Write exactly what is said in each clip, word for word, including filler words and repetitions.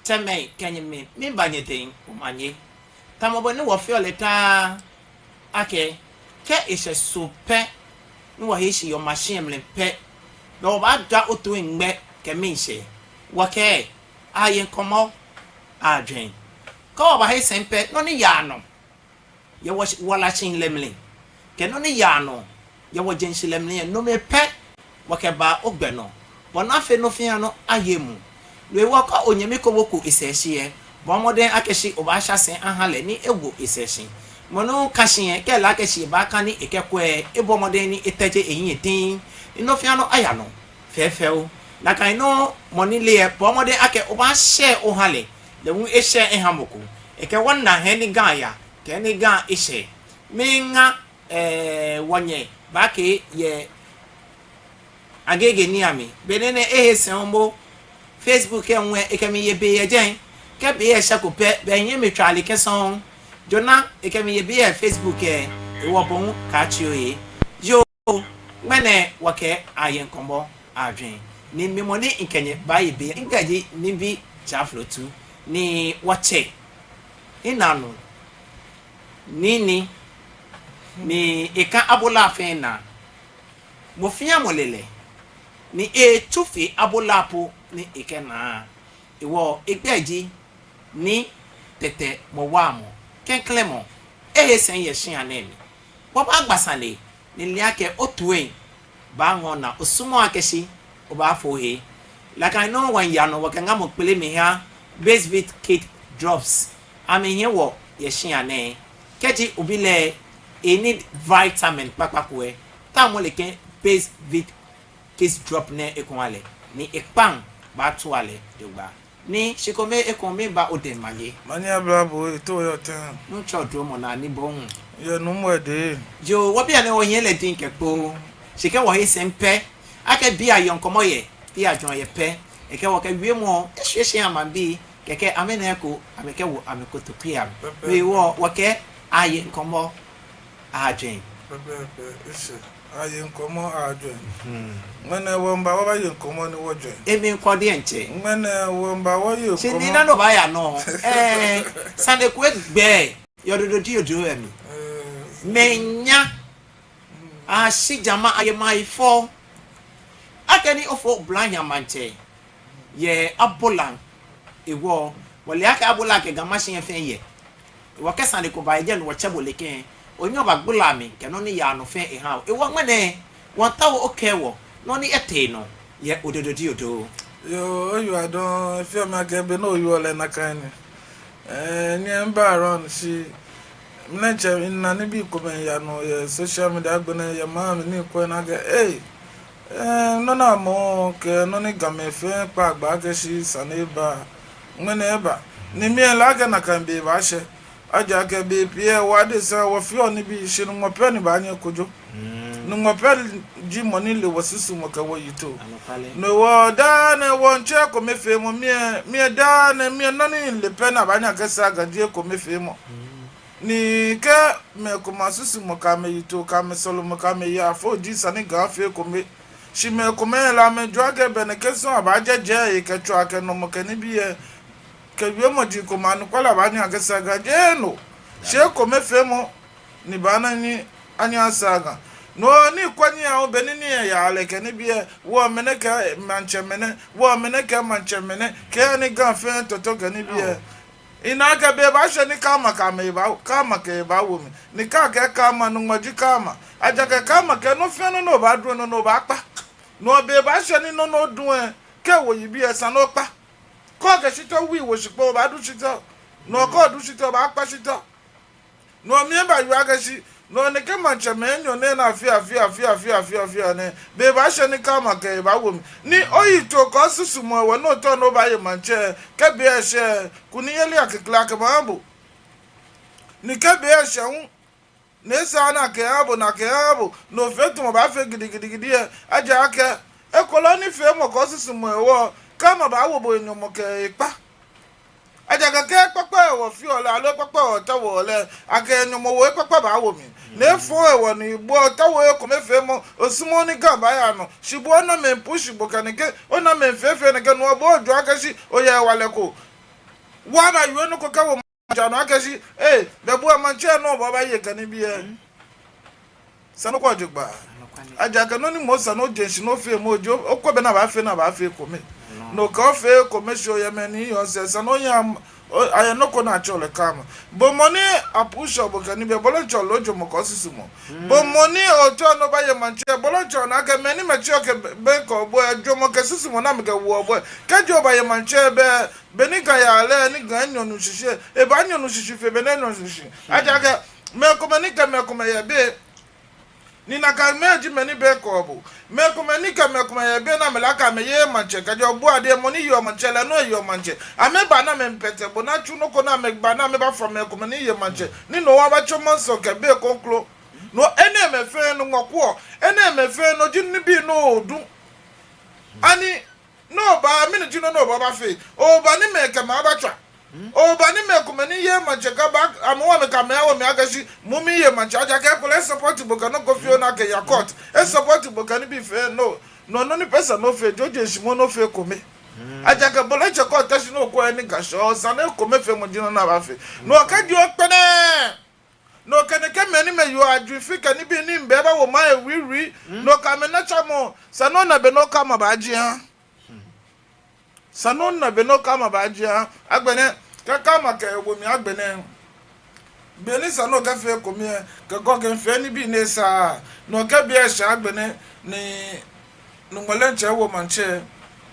Tsɛmɛi kɛ nyɛmɛi, miiba nyɛdɛŋ omanye. Tamɔ bɔ ni wɔfeɔ lɛ daa akɛ, kɛ eshɛ Soo pɛ, ni wɔhe shi yɛ Oman shia mli pɛ, belɛ wɔbaaja Otoi ŋmɛ kɛ miishɛɛ. Wɔkɛɛ, aaye ŋkɔmɔ, aajwɛŋ. Kɛ wɔbahe sɛi pɛ, nɔ ni yaa nɔ yɛ wɔ, wɔlashihilɛ mli, kɛ nɔ ni yaa nɔ yɛ wɔjeŋshihilɛ mli lɛ, nomɛi pɛ wɔkɛbaa ogbɛ nɔ, bɔ ni afee nɔ fɛɛ nɔ aye emuu. No hewɔ kɛ onyɛmi ko wo ko esɛɛ shi lɛ, bɔɔ mɔdɛŋ akɛ shi obaasha sɛi aha lɛ ni ewo esɛɛ shi. Mɔ ni ka shi lɛ, kɛ ele akɛ shi ebaaka ni ekɛkwɛ lɛ, ebɔ mɔdɛŋ ni etɛje ehiɛ diŋŋ, ni nɔ fɛɛ nɔ aya nɔ fɛfɛo. Nakai nɔŋŋ mɔ ni le lɛ, bɔɔ mɔdɛŋ akɛ obaashare oha lɛ, lɛ hu eshare eha mɔ ko. Ekɛ wɔna he ni Ga yaa, kɛ he ni Ga eshɛ. Miiŋa, eh, wɔnyɛ Baakee yɛ Agege ni ami. Be nɛɛ nɛɛ ehe sɛi momo. Facebook lɛ hu lɛ, ekɛ mi ye be yɛ jɛi. Kɛ be lɛ shɛko pɛ, belɛ minyɛmi tswa ale kɛ sɔŋŋ. Jona, ekɛ mi ye be yɛ Facebook lɛ, hewɔ bo hu kaatsi ohe. Yoo, ŋmɛnɛ wɔkɛɛ aaye ŋkɔmɔ, aajwɛŋ. Ni mi mɔ ni mikɛ nyɛ baaye be lɛ, migbɛi ji Nibi Jaflotu, ni wɔtsɛ, minanu, Nii Nii, ni eka abola fɛɛ naa. Mɔ fɛɛ mɔ le lɛ, ni etsu fe abola po ni ekɛnaa. Hewɔ egbɛi ji Nii Tɛtɛ Mɔwamɔ, klɛŋklɛŋ mɔ, ehe sɛi yɛ shia nɛɛ mli. Wɔbaagba sane lɛ, ni mile akɛ Otoi baaŋɔɔ naa, osumɔɔɔ akɛ shi obaafo ohe. Nakai nɔŋŋ wɔyaa nɔ wɔkɛ ŋamɔ kpele miiha Base Vit Kid Drops. Amɛhiɛ wɔ yɛ shia nɛɛ. Kɛji obi lɛ e-need vitamin kpakpa ko lɛ, tamɔ lɛ kɛ Base Vit Kid Drop nɛɛ eko aha lɛ, ni ekpaŋ baatua lɛ jogbaŋŋ. Nii, shikome ekoŋŋ miiba odɛŋ omanye. Manye aba bo, etoo yɛ otɛŋ. Nuŋtsɔ dromɔ naa ni bo hu. Yɛ Nuŋtsɔ dɛŋ. Yoo, wɔbiɛ nɛɛ wɔhiɛ lɛ diŋŋ kɛ kpoo. Shi kɛ wɔhe sɛi pɛ, akɛ biɛ ayɔɔ ŋkɔmɔ yɛ, biɛ ajɔɔ yɛ pɛ, ekɛ wɔkɛ wiemɔ lɛ eshwie shi aha maŋbii, kɛkɛ amɛna eko amɛkɛwo amɛkotoku lɛ mli. Pɛpɛɛpɛ. Hewɔ wɔkɛɛ aaye ŋkɔmɔ, aajwɛŋ. Pɛpɛɛpɛ, eshɛ. Aaye ŋkɔmɔ, aajwɛŋ. Hmm. Ŋmɛnɛ wɔmiiba wɔbaye ŋkɔmɔ ni wɔjwɛŋ. Emli kwɔ diɛŋtsɛ. Ŋmɛnɛ wɔmiiba wɔye ŋkɔmɔ. Shi Nii, nɔ ni obaaya nɔ. Ɛɛ, sane ko egbɛɛ yɛ Odododiodoo lɛ mli. Ɛɛ. Mɛi nya. Ashi jama aye maŋ fɔ. Akɛni ofo oblahii amaŋtsɛ yɛ abola hewɔ, wɔle akɛ abola kɛ Ga Mashie fɛɛ yɛ. Hewɔ kɛ sane ko ba yɛ jɛi ni wɔtsɛ bo nɛkɛ, onyɛŋ obagbala mli kɛ nɔ ni yaa nɔ fɛɛ eha wɔ. Hewɔ ŋmɛnɛ wɔmiitao okɛɛ wɔ nɔ ni etee nɔ yɛ Odododiodoo. Yoo, oyiwaladɔŋŋ, efeɔ mi akɛ be ni oyɔɔ lɛ nakai ni. Ɛɛ, nyɛmiiba around shi, mi diɛŋtsɛ mina nibii komɛi yaa nɔ yɛ social media agbɛnɛ yɛ maŋ mli ni mikwɛ ni akɛ, ei, ɛɛ, nɔ ni amɛkɛɛ, nɔ ni Gamɛi fɛɛ kpaa gbɛ akɛ shi sane eba, ŋmɛnɛ eba. Ni mile akɛ nakai be baashɛ. Ejaakɛ bei pii lɛ, wɔ adesa wɔfeɔ nibii shi Nyɔŋmɔ pɛ ni baanyɛ ekojo. Mm. Nyɔŋmɔ pɛ ji mɔ ni le wɔsusumɔ kɛ wɔyitoo. Anɔkwale. No hewɔ daa nɛɛ wɔmiitsɛ ekomefeemɔ, mi lɛ, mi lɛ daa nɛɛ, mi lɛ nɔ ni mile pɛ ni abaanyɛ akɛsaa Ga ji ekomefeemɔ. Mm. Ni kɛ mɛi komɛi asusumɔ kɛ amɛyitoo kɛ amɛsɔlemɔ kɛ amɛyafo ji esa ni Ga afee ekome. Shi mɛi komɛi lɛ amɛjwɛŋɔ akɛ bɛ nɛkɛ sɔŋŋ abaajɛ jɛi kɛ tswaa kɛ nɔmɔ kɛ nibii lɛ, kɛ wiemɔi komɛi, anɔkwale abaanyɛ akɛsaa Ga, jeee no. Shi ekomefeemɔ ni baanyɛ ni anyɛ asaa Ga. No ni kwɛ ni awo be ni nii lɛ yaa lɛ kɛ nibii lɛ, wɔ mɛnɛ kɛ maŋtsɛmɛi nɛ, wɔ mɛnɛ kɛ maŋtsɛmɛi nɛ, kɛya ni Ga fɛɛ tɔtɔ kɛ nibii lɛ. Mina akɛ be baashɛ ni karma kɛ amɛ baa, karma kɛ baawo mli. Ni kɛ akɛɛ karma, Nyɔŋmɔ ji karma. Ejaakɛ karma kɛɛ nɔ fɛɛ nɔ ni obaadu lɛ, no ni obaakpa. No hewɔ be baashɛ ni nɔ ni odu lɛ, kɛ owo yibii lɛ, esa ni okpa. Kɛ okɛ shitɔ wui wo shikpɔŋ, obaadu shitɔ. No hewɔ kɛ odu shitɔ, obaakpa shitɔ. No hewɔ miiba miwie akɛ shi, no hewɔ nɛkɛ maŋtsɛmɛi enyɔ nɛɛ ni afeɔ, afeɔ, afeɔ nɛɛ, be baashɛ ni karma kɛ baawo mli. Ni oyitoo kɛ osusumɔ hewɔ ni otaoɔ ni obaye maŋtsɛ, kɛ be lɛ shɛ, kunimyeli akekle akɛbaaha bo. Ni kɛ be lɛ shɛ hu, ni esa ni akɛha bo, ni akɛha bo, ni ofee tamɔ obaafee gidigidigidi lɛ, ejaakɛ ekolɛ onifeemɔ kɛ osusumɔ hewɔ, karma baawo bo nyɔmɔ kɛ ekpa. Ejaakɛ kɛ ekpakpa hewɔ ofeɔ lɛ, aloo ekpakpa hewɔ otaoɔ lɛ, akɛ nyɔmɔwoo ekpakpa baawo mli. Ni efɔŋ hewɔ ni bo otaoɔ ekomefeemɔ, osumɔɔɔ ni Ga baaya nɔ, shi bo ona mɛi push bo kɛ nɛkɛ, ona mɛi fee fɛɛ nɛkɛ, no hewɔ bo ojwɛŋɔ akɛ shi oyɛ hewalɛ ko. wɔbaayɔɔ nɔ ko kɛwo maŋtsɛ anɔ akɛ shi, ee, bɛ bo maŋtsɛ nɔ bɔ obaye kɛ nibii. Sane ko jogbaŋŋ. Ejaakɛ nɔ ni mɔ sane oje shishi nɔ ofee mɔ ji, okwɛ bɔ ni abaafee ni abaafee ekome. No kɛ ofee ekome shi oyɛ mɛi ni yɔɔ sɛɛ, sane oya, ayɛ nɔ ko ni atsɛɔ lɛ karma. Bo mɔ ni apushɔ bo kɛ nibii, bo lɛ tsɔ lɛ jɔɔmɔ kɛ susumɔ. Bo mɔ ni otsɔ ni obaye maŋtsɛ, bo lɛ tsɔ ni akɛ mɛi ni amɛtsɛɔ akɛ bɛ, bɛ kɛ bo lɛ jɔɔmɔ kɛ susumɔ ni amɛkɛwoɔ bo. Kɛji obaye maŋtsɛ bɛ, be ni Ga yaa lɛ, ni Ga nyɔ nu shishi, ebaanyɔ nu shishi fe be ni enyɔ nu shishi. Ejaakɛ mɛi komɛi ni kɛ mɛi komɛi yɛ bɛ, ni nakai mɛi ji mɛi ni bɛ kɛ bo. Mɛi komɛi ni kɛ mɛi komɛi yɛ bɛ ni amɛle akɛ amɛyeee maŋtsɛ. Kɛji obu adiɛ mɔ ni yeɔ maŋtsɛ lɛ, no eyeɔ maŋtsɛ. Amɛba ni amɛmiipɛtɛ bo ni atsu nɔ ko ni amɛba ni amɛbafa mɛi komɛi ni yeɔ maŋtsɛ. Ni no hewɔ abatsɔ maŋsɔ kɛ bɛ kroko. No enɛɛmɛi fɛɛ no ŋɔ kwɔ. Enɛɛmɛi fɛɛ no ji nibii ni odu. Ani no ba, mɛni ji nɔ ni obaafee? Oba ni mɛi kɛ mɛi abatswa. Oba ni mɛi komɛi ni yeee maŋtsɛ kɛba, amɛ hu amɛkɛ amɛ awo mli akɛ shi, mɔ miiye maŋtsɛ, ejaakɛ ekolɛ e-support bo kɛ nɔ ko fioo ni akɛya court. E-support bo kɛ nibii fɛɛ no. No, no ni pɛ sane ni ofee, oje shishi mɔ ni ofee ekome. Ejaakɛ bo lɛ tsɛ kɛ ota shi ni okwɛ ni Ga shɔ, sane ekomefeemɔ ji nɔ ni abaafee. No kɛji okpɛlɛ. No kɛ nɛkɛ mɛi ni amɛyeɔ ajwɛŋ fɛɛ kɛ nibii ni amɛbɛ bawo maŋ lɛ wiriwiri. No kɛ amɛnatswamɔ, sane ni ona be ni karma baaje aha. Sane ni ona be ni karma baaje aha. Agbɛnɛ, kɛ karma kɛ ewo mli agbɛnɛ, be ni sane ni okɛfee ekome lɛ, kɛ Ga kɛfee nibii ni esaaa. No kɛ be lɛ shɛ agbɛnɛ, ni Nuŋtsɔ lɛ diɛŋtsɛ ewo maŋtsɛ,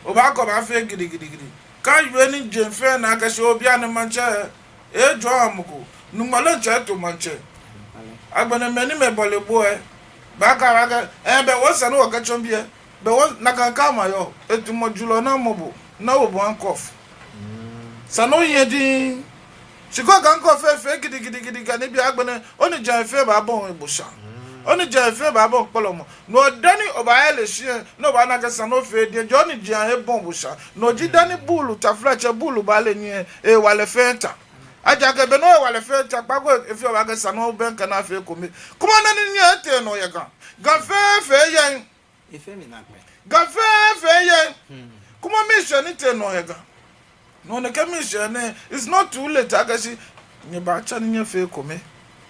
obaakɔ obaafee gidigidigidi. Kaawie ni jeŋ fɛɛ ana akɛ shi obi ani maŋtsɛ, ejɔɔ mɔ ko. Nuŋtsɔ lɛ diɛŋtsɛ eto maŋtsɛ. Agbɛnɛ mɛi ni amɛbɔle bo lɛ, baakɛɛ akɛ, ee, bɛ wɔ sane ni wɔkɛtsɔ biɛ. Bɛ wɔ nakai karma yɔɔ, etamɔ julɔ ni amɔ bo, ni awo bo handcuff. Sane ni ohiɛ ji, shi kɛ okɛ handcuff fee gidigidigidi kɛ nibii agbɛnɛ, onijiaŋ fɛɛ baabɔi bo sha. Onijiaŋ fɛɛ baabɔi kpɔlɔmɔ. No dani obaaya lɛ shi lɛ, ni obaana akɛ sane ni ofee diɛŋtsɛ onijiaŋ ebɔi bo sha. No ji dani buulu, taflatsɛ buulu baale nii lɛ, hewalɛ fɛɛ ta. Ejaakɛ be ni hewalɛ fɛɛ ta, kpaako efeɔ wɔ akɛ sane ni obɛŋkɛ ni afee ekome. Kuma nɔ ni nyɛtee nɔ yɛ Ga. Ga fɛɛ fɛɛ yɛ. Efee mi naakpɛɛ. Ga fɛɛ fɛɛ yɛ. Kuma miishɛɛ ni tee nɔ yɛ Ga. No nɛkɛ miishɛɛ nɛɛ, it's not too late akɛ shi nyɛbaatsa ni nyɛfee ekome.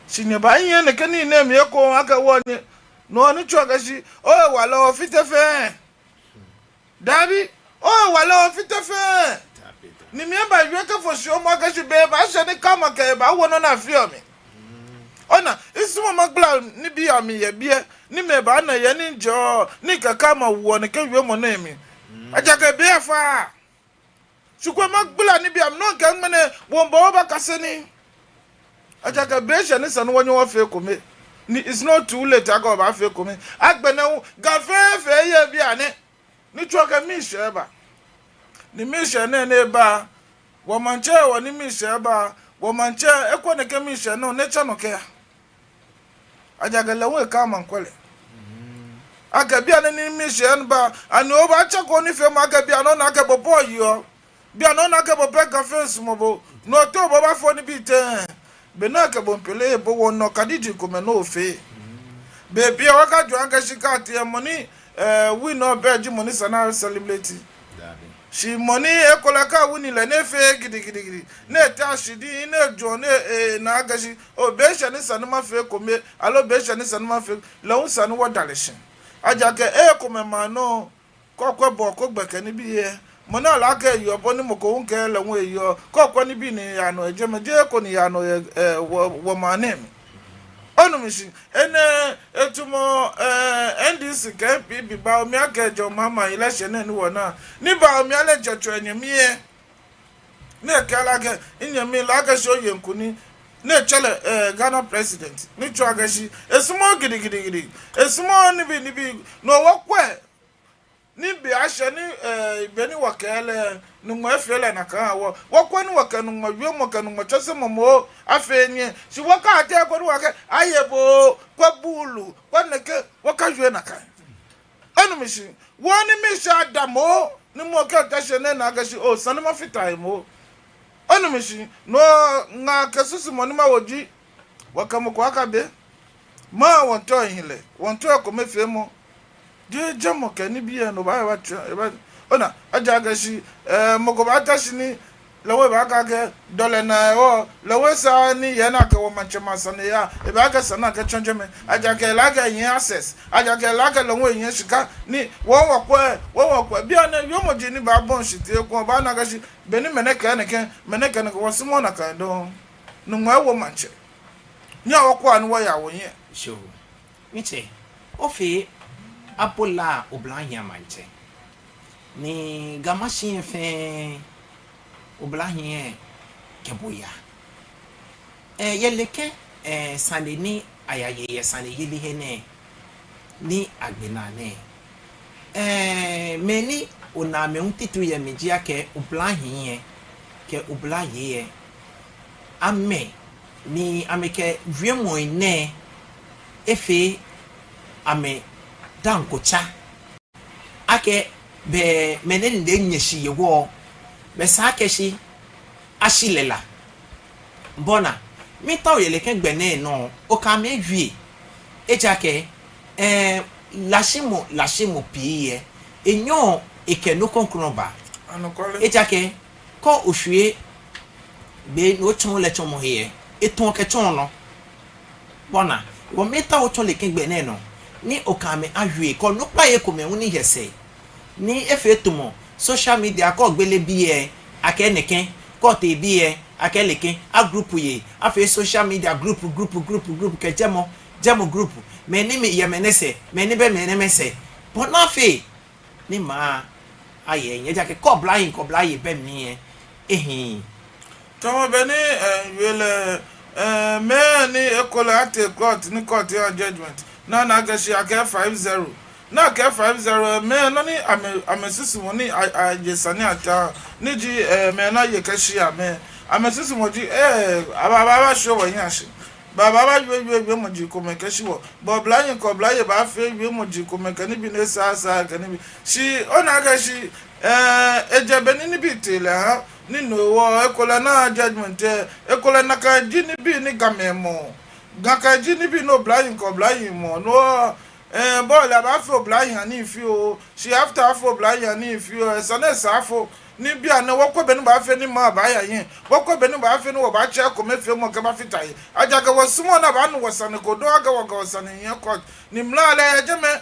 Shi nyɛbaaye nɛkɛ nii nɛɛ mli ekoŋŋ akɛ wɔnyɛ. No ni tsɔɔ akɛ shi, ohewalɛ ofite fɛɛ. Dabi, ohewalɛ ofite fɛɛ. Ni mɛi baawie kɛfɔ shi omɔ akɛ shi be baashɛ ni karma kɛ ebaawo nɔ ni afeɔ mli. Ona, misumɔɔ magbala nibii amli yɛ biɛ, ni mɛi baana he ni mijɛɔ, ni kɛ karma woɔ nɛkɛ wiemɔ nɛɛ mli. Ejaakɛ be lɛ fa. Shi kwɛ magbala nibii amli nɔ kɛ ŋmɛnɛ, wɔmiiba wɔbakase nii. Ejaakɛ be shɛ ni esa ni wɔnyɛ wɔfee ekome. Ni it's not too late akɛ wɔbaafee ekome. Agbɛnɛ hu, Ga fɛɛ fɛɛ yɛ bianɛ. Ni tsɔɔ akɛ miishɛɛ eba. Ni miishɛɛ nɛɛ ni eba. Wɔ maŋtsɛ hewɔ ni miishɛɛ eba. Wɔ maŋtsɛ ekwɛ nɛkɛ miishɛɛ nɛɛ ni etsa nɔ kɛya. Ejaakɛ lɛ hu ekarma kwɛ lɛ. Akɛ bianɛ ni miishɛɛ nɛɛ ba. Ani obaatsake onifeemɔ akɛ bianɛ ona akɛ bo pɛ oyeɔ. Bianɛ ona akɛ bo pɛ Ga fɛɛ sumɔɔ bo. No otee obaafo nibii tɛŋŋ. Be ni akɛ bo miipele bo wɔnɔ kadiji komɛi ni ofee. Be biɛ wɔkajwɛŋ akɛ shi kɛ ati mɔ ni, eh, win nɔ bɛ ji mɔ ni esa ni a-celebrate. Shi mɔ ni ekolɛ kɛ a-win lɛ ni efee gidigidigidi. Ni eta shi dɛŋ, ni ejwɛŋ, ni, eh, na akɛ shi, oo, be shɛ ni esa ni mafee ekome, aloo be shɛ ni esa ni mafee, lɛ hu esa ni wɔda lɛ shi. Ejaakɛ, eh, ekomɛi maŋ nɔ, kɛ okwɛ bɔ ko gbɛ kɛ nibii lɛ. Mɔ ni ole akɛ eyeɔ bɔ ni mɔ ko hu kɛɛ lɛ hu eyeɔ. Kɛ okwɛ nibii ni yaa nɔ yɛ jɛmɛ, jeee eko ni yaa nɔ yɛ, eh, wɔ, wɔmaŋ nɛɛ mli. Onu mi shishi, enɛ etamɔ, eh, N D C kɛ N P P bawo mli akɛ jɔɔmɔ maŋ election nɛɛ ni wɔna. Ni bawo mli ale jɛ tsɔ enyɛmi lɛ. Ni ekɛɛ lɛ akɛ, minyɛmi lɛ akɛ shi oye kunim. Ni etsɛ lɛ, eh, Ghana president. Ni tsɔɔ akɛ shi, esumɔɔɔ gidigidigidi. Esumɔɔɔ nibii nibii. No wɔkwɛ. Ni be ashɛ ni, eh, be ni wɔkɛɛ lɛ, Nyɔŋmɔ efee lɛ nakai aha wɔ. Wɔkwɛ ni wɔkɛ Nyɔŋmɔ wiemɔ kɛ Nyɔŋmɔ tsɔsemɔ moŋ afee nɛɛ. Shi wɔkatee ko ni wɔkɛɛ, aye bo, kwɛ buulu, kwɛ nɛkɛ, wɔkawie nakai. Onu mi shishi, wɔ ni miishɛɛ ada moŋ, ni mɔ kɛ ta shi ni ena akɛ shi, oo, esa ni mafata he moŋ. Onu mi shishi, no ŋaa kɛ susumɔ ni mawo ji, wɔkɛ mɔ ko akabe. Maha wɔŋtao ehilɛ, wɔŋtao ekomefeemɔ. Jeee jɛmɔ kɛ nibii lɛ no baa, ebaa, ebaa. Ona, ejaakɛ shi, eh, mɔ ko baata shi ni, Lɛ hu ebaakɛɛ akɛ dɔlɛ naa yɛ hɔ, lɛ hu esaaa ni yɛ naa akɛ wɔ maŋtsɛmɛi asane yaa, ebaakɛɛ esa ni akɛtsɔ jɛmɛ. Ejaakɛ ele akɛ eyɛ access, ejaakɛ ele akɛ lɛ hu eyɛ shika, ni wɔ wɔkwɛ, wɔ wɔkwɛ. Bianɛ, wiemɔi ni baabɔi shi tete ekoŋŋ, obaana akɛ shi, beni mɛnɛ kɛɛ nɛkɛ, mɛnɛ kɛɛ nɛkɛ, wɔsumɔɔɔ nakai dɔŋŋ. Nyɔŋmɔ ewo maŋtsɛ. Nyɛhaa wɔkwɛa ni wɔya wɔhiɛ. Sure. Mitsɛ, ofee, abolaa oblahii amaŋtsɛ. Ni Ga Mashi fɛɛ, oblahii kɛ bo yaa. Ɛɛ, yɛ nɛkɛ, ɛɛ, sane ni ayaye yɛ saneyeli he nɛɛ, ni agbe naa nɛɛ. Ɛɛ, mɛi ni ona amɛ hu titri yɛ mli ji akɛ oblahii, kɛ oblayei. Amɛ, ni amɛkɛ wiemɔi nɛɛ efee amɛ daŋ ko tsa. Akɛ, bɛ mɛi nɛɛ ni nyɛ shi yɛ wɔ, bɛ esa akɛ shi, ashi lɛ la. Bɔ ni, miitao yɛ nɛkɛ gbɛ nɛɛ nɔ, okɛ amɛ awie. Ejaakɛ, ɛɛ, lashimɔ, lashimɔ pii yɛ, enyɛɔ ekɛ nɔ krɔŋkrɔŋ baa. Anɔkwale. Ejaakɛ, kɛ oshwie gbɛ ni otsɔɔ lɛ tsɔɔmɔ he yɛ, etuɔ kɛtsɔɔ nɔ. Bɔ ni, wɔ miitao otsɔ nɛkɛ gbɛ nɛɛ nɔ, ni okɛ amɛ awie, kɛ onukpai komɛi hu ni yɛ sɛɛ, ni efee tamɔ social media, kɛ ogbele biɛ, akɛɛ nɛkɛ, kɛ otee biɛ, akɛɛ nɛkɛ, a group yɛ, afee social media group, group, group, group, kɛ jɛmɔ, jɛmɔ group, mɛi ni mɛi yɛ mɛnɛ sɛɛ, mɛi ni bɛ mɛnɛmɛi sɛɛ. Bɔ ni afee ni maŋ ayɛ, ejaakɛ kɛ oblahii kɛ oblayei bɛ mli lɛ, ehiii. Tamɔ bɔ ni, ɛɛ, wie lɛ, ɛɛ, mɛi ni ekolɛ atee court, ni court ya judgment. Ni ana akɛ shi akɛɛ five zero. Ni akɛɛ five zero, ɛɛ, mɛi nɔ ni amɛ, amɛsusumɔ ni a, aye sane ataa. Ni ji, ɛɛ, mɛi ni aye kɛshi amɛ. Amɛsusumɔ ji, ɛɛ, aba, aba, aba shwie wɔhiɛ shi. Baa, baa, baawie, wie, wiemɔi komɛi kɛshi wɔ. Bɔ oblahii kɛ oblayei baafee wiemɔi komɛi kɛ nibii ni esaaa, saa kɛ nibii. Shi, ona akɛ shi, ɛɛ, ejɛ beni nibii tee lɛ ha, ni no hewɔ, ekolɛ ana judgment lɛ, ekolɛ nakai ji nibii ni Gamɛi mɔ. Nakai ji nibii ni oblahii kɛ oblayei mɔ. No, ɛɛ, bɔ ni abaafo oblahii anii fioo. Shi after afo oblahii anii fioo, ɛɛ, esa ni esa afo. Ni bianɛ wɔkwɛ bɔ ni abaafee ni maŋ baaya hiɛ. Wɔkwɛ bɔ ni abaafee ni wɔbaatsɛ ekomefeemɔ kɛbafata he. Ejaakɛ wɔsumɔɔɔ ni abaanu wɔsane ko dɔŋŋ akɛ wɔkɛ wɔsane ahiɛ court. Ni mla lɛ yɛ jɛmɛ.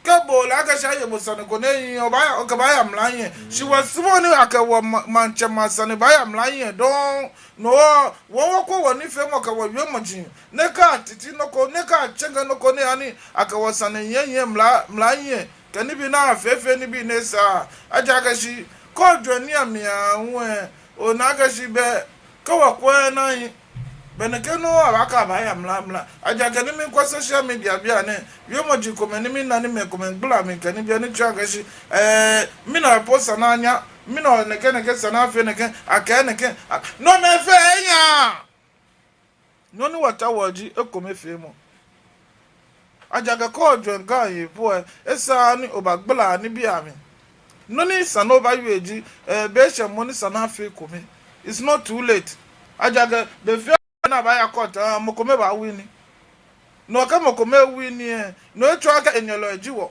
Kɛ bo ole akɛ shi aye bo sane ko ni ehiii, obaaya, okɛbaaya mla hiɛ. Shi wɔsumɔɔɔ ni akɛ wɔ ma-, maŋtsɛmɛi asane baaya mla hiɛ dɔŋŋ. No hewɔ, wɔ wɔkwɛ wɔnifeemɔ kɛ wɔwiemɔi. Ni akɛ titi nɔ ko, ni akɛ tsɛŋ nɔ ko ni yaa ni akɛ wɔsane hiɛ hiɛ mla, mla hiɛ. Kɛ nibii ni afeefee nibii ni esaaa. Ejaakɛ shi, kɛ ojwɛŋ nii amli aahu lɛ, onaa akɛ shi bɛ, kɛ wɔkwɛ naa lɛ, bɛ nɛkɛ nɔŋŋ abaakɛɛ abaaya mla mla. Ejaakɛ ni miikwɛ social media bianɛ, wiemɔi komɛi ni mina ni mɛi komɛi gbala mli kɛ nibii ni tsɔɔ akɛ shi, ɛɛ, mina po esa ni anya, mina nɛkɛ nɛkɛ esa ni afee nɛkɛ, akɛɛ nɛkɛ, a, no mɛi fɛɛ yaa. Nɔ ni wɔtaoɔ ji ekomefeemɔ. Ejaakɛ kɛ ojwɛŋ Ga yei po lɛ, esaaa ni obaagbala nibii amli. Nɔ ni esa ni obaawie ji, ɛɛ, be shɛ moŋ ni esa ni afee ekome. It's not too late. Ejaakɛ be fɛɛ ni abaaya court lɛ, mɔ kome baa win. No kɛ mɔ kome win lɛ, no etsɔɔɔ akɛ enyɛlɔi ji wɔ.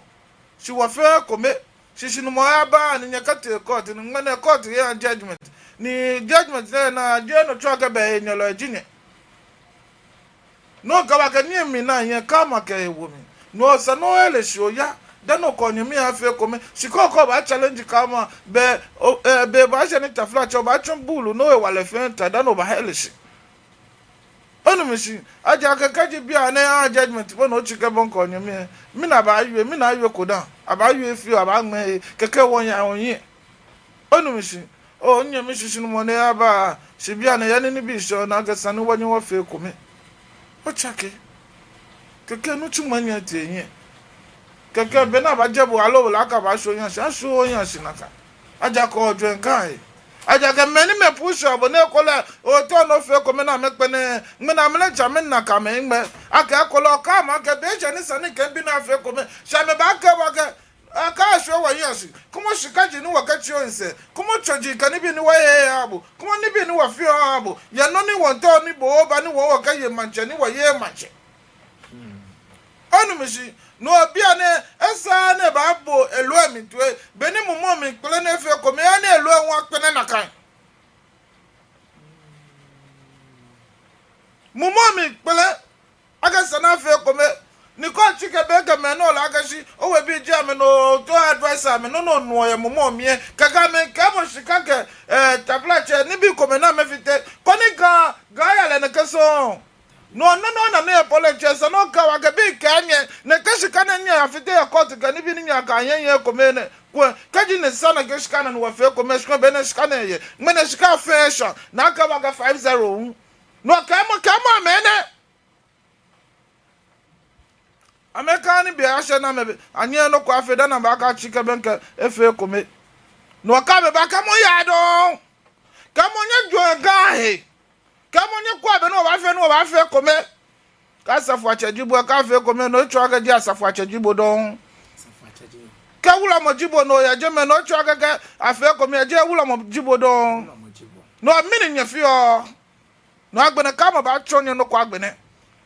Shi wɔfɛɛ ekome. Shishinumɔ aba ni nyɛkɛtee court ni ŋmɛnɛ court yaa judgment. Ni judgment lɛ naa, jeee no tsɔɔ akɛ bɛ enyɛlɔi ji nyɛ. No kɛ ba kɛ nii mli naa yɛ karma kɛ ewo mli. No esa ni ohe shi oya. Dani okɛ onyɛmi afee ekome. Shi kɛ okɛɛ obaa challenge karma, bɛ, o, ɛɛ, be baashɛ ni taflatsɛ obaatsɔ buulu ni ohewalɛ fɛɛ ata dani obaahe shi. Onu mi shishi, ejaakɛ kɛji bianɛ aya judgment po ni otsi kɛbɔi okɛ onyɛmi lɛ, mɛni abaawie, mɛni awie ko dã, abaawie fioo, abaaŋmɛ he, kɛkɛ wɔya wɔhiɛ. Onu mi shishi, oo, minyɛmi, shishinumɔ ni aba, shi bianɛ yɛ ni nibii shɛɔ, nakai esa ni wɔnyɛ wɔfee ekome. Otsake. Kɛkɛ nitsumɔ nyɛ tee nyɛ. Kɛkɛ be ni abaajɛ bo aloo bo lɛ akɛ abaashwie ohiɛ shi, ashwie ohiɛ shi nakai. Ejaakɛ ojwɛŋ Ga he. Ejaakɛ mɛi ni amɛ push-ɔ bo ni ekolɛ otao ni ofee ekome ni amɛkpɛlɛɛɛ, ŋmɛnɛ amɛlɛ ja mɛni nakai amɛhiŋmɛi. Akɛ ekolɛ okɛɛ amɛ akɛ be eshɛ ni esa ni kɛ mibi nɛɛ afee ekome. Shi amɛbaakɛɛ bo akɛ, akɛ ashwie wɔhiɛ shi. Kwɛmɔ shika ji ni wɔkɛtsi ohiɛ sɛɛ. Kwɛmɔ tsɔji kɛ nibii ni wɔyeɔ aha bo. Kwɛmɔ nibii ni wɔfeɔ aha bo. Yɛ nɔ ni wɔmiitao ni bo oba ni wɔ wɔkɛye maŋtsɛ ni wɔyeee maŋtsɛ. Onu mi shishi, no bianɛ, esa ni ebaabo eloi amli toi, be ni mumɔ miikpɛlɛ ni efee ekome, eha ni eloi hu akpɛlɛ nakai. Mumɔ mli kpɛlɛ, akɛ esa ni afee ekome. Ni kɛ otsi kɛ be kɛ mɛi ni ole akɛ shi owebii ji amɛ ni otao advice amɛ, nɔ ni onuɔ yɛ mumɔ mli lɛ, kɛkɛ amɛkɛɛmɔ shika kɛ, eh, taflatsɛ, nibii komɛi ni amɛfite. Koni Ga, Ga aya lɛ nɛkɛ sɔŋŋ. No, no, no, no, no, pole ntsɛ, esa ni okɛɛ wɔ akɛ biɛ kɛ nyɛ, nɛkɛ shika nɛɛ nyɛyafite yɛ court kɛ nibii ni nyɛkɛɛ nyɛyɛ ekome nɛɛ. Kwɛ, kɛji ni esa ni akɛ shika nɛɛ ni wɔfee ekome, shika be ni shika nɛɛ yɛ. Ŋmɛnɛ shika fɛɛ sha, ni akɛɛ wɔ akɛ five zero. No, kɛɛmɔ, kɛɛmɔ amɛ nɛ. Amɛkane be ashɛ ni amɛbɛ, anyɛɛɛ nɔ ko afee dani abakatsi kɛbɛŋkɛ efee ekome. No, kɛ amɛba, kɛɛmɔ yaa dɔŋŋ. Kɛɛmɔ nyɛjwɛŋ Ga he. Kɛɛmɔ nyɛkwɛa bɔ ni wɔbaafee ni wɔbaafee ekome. Kɛ asafoatsɛ ji bo, kɛ afee ekome, no etsɔɔ akɛ jeee asafoatsɛ ji bo dɔŋŋ. Kɛ wulɔmɔ ji bo ni oyɛ jɛmɛ, no etsɔɔ akɛ kɛ afee ekome, jeee wulɔmɔ ji bo dɔŋŋ. No, mɛni nyɛfeɔ? No, agbɛnɛ kɛ amɛbaatsɔɔ nyɛ nɔ ko agbɛnɛ.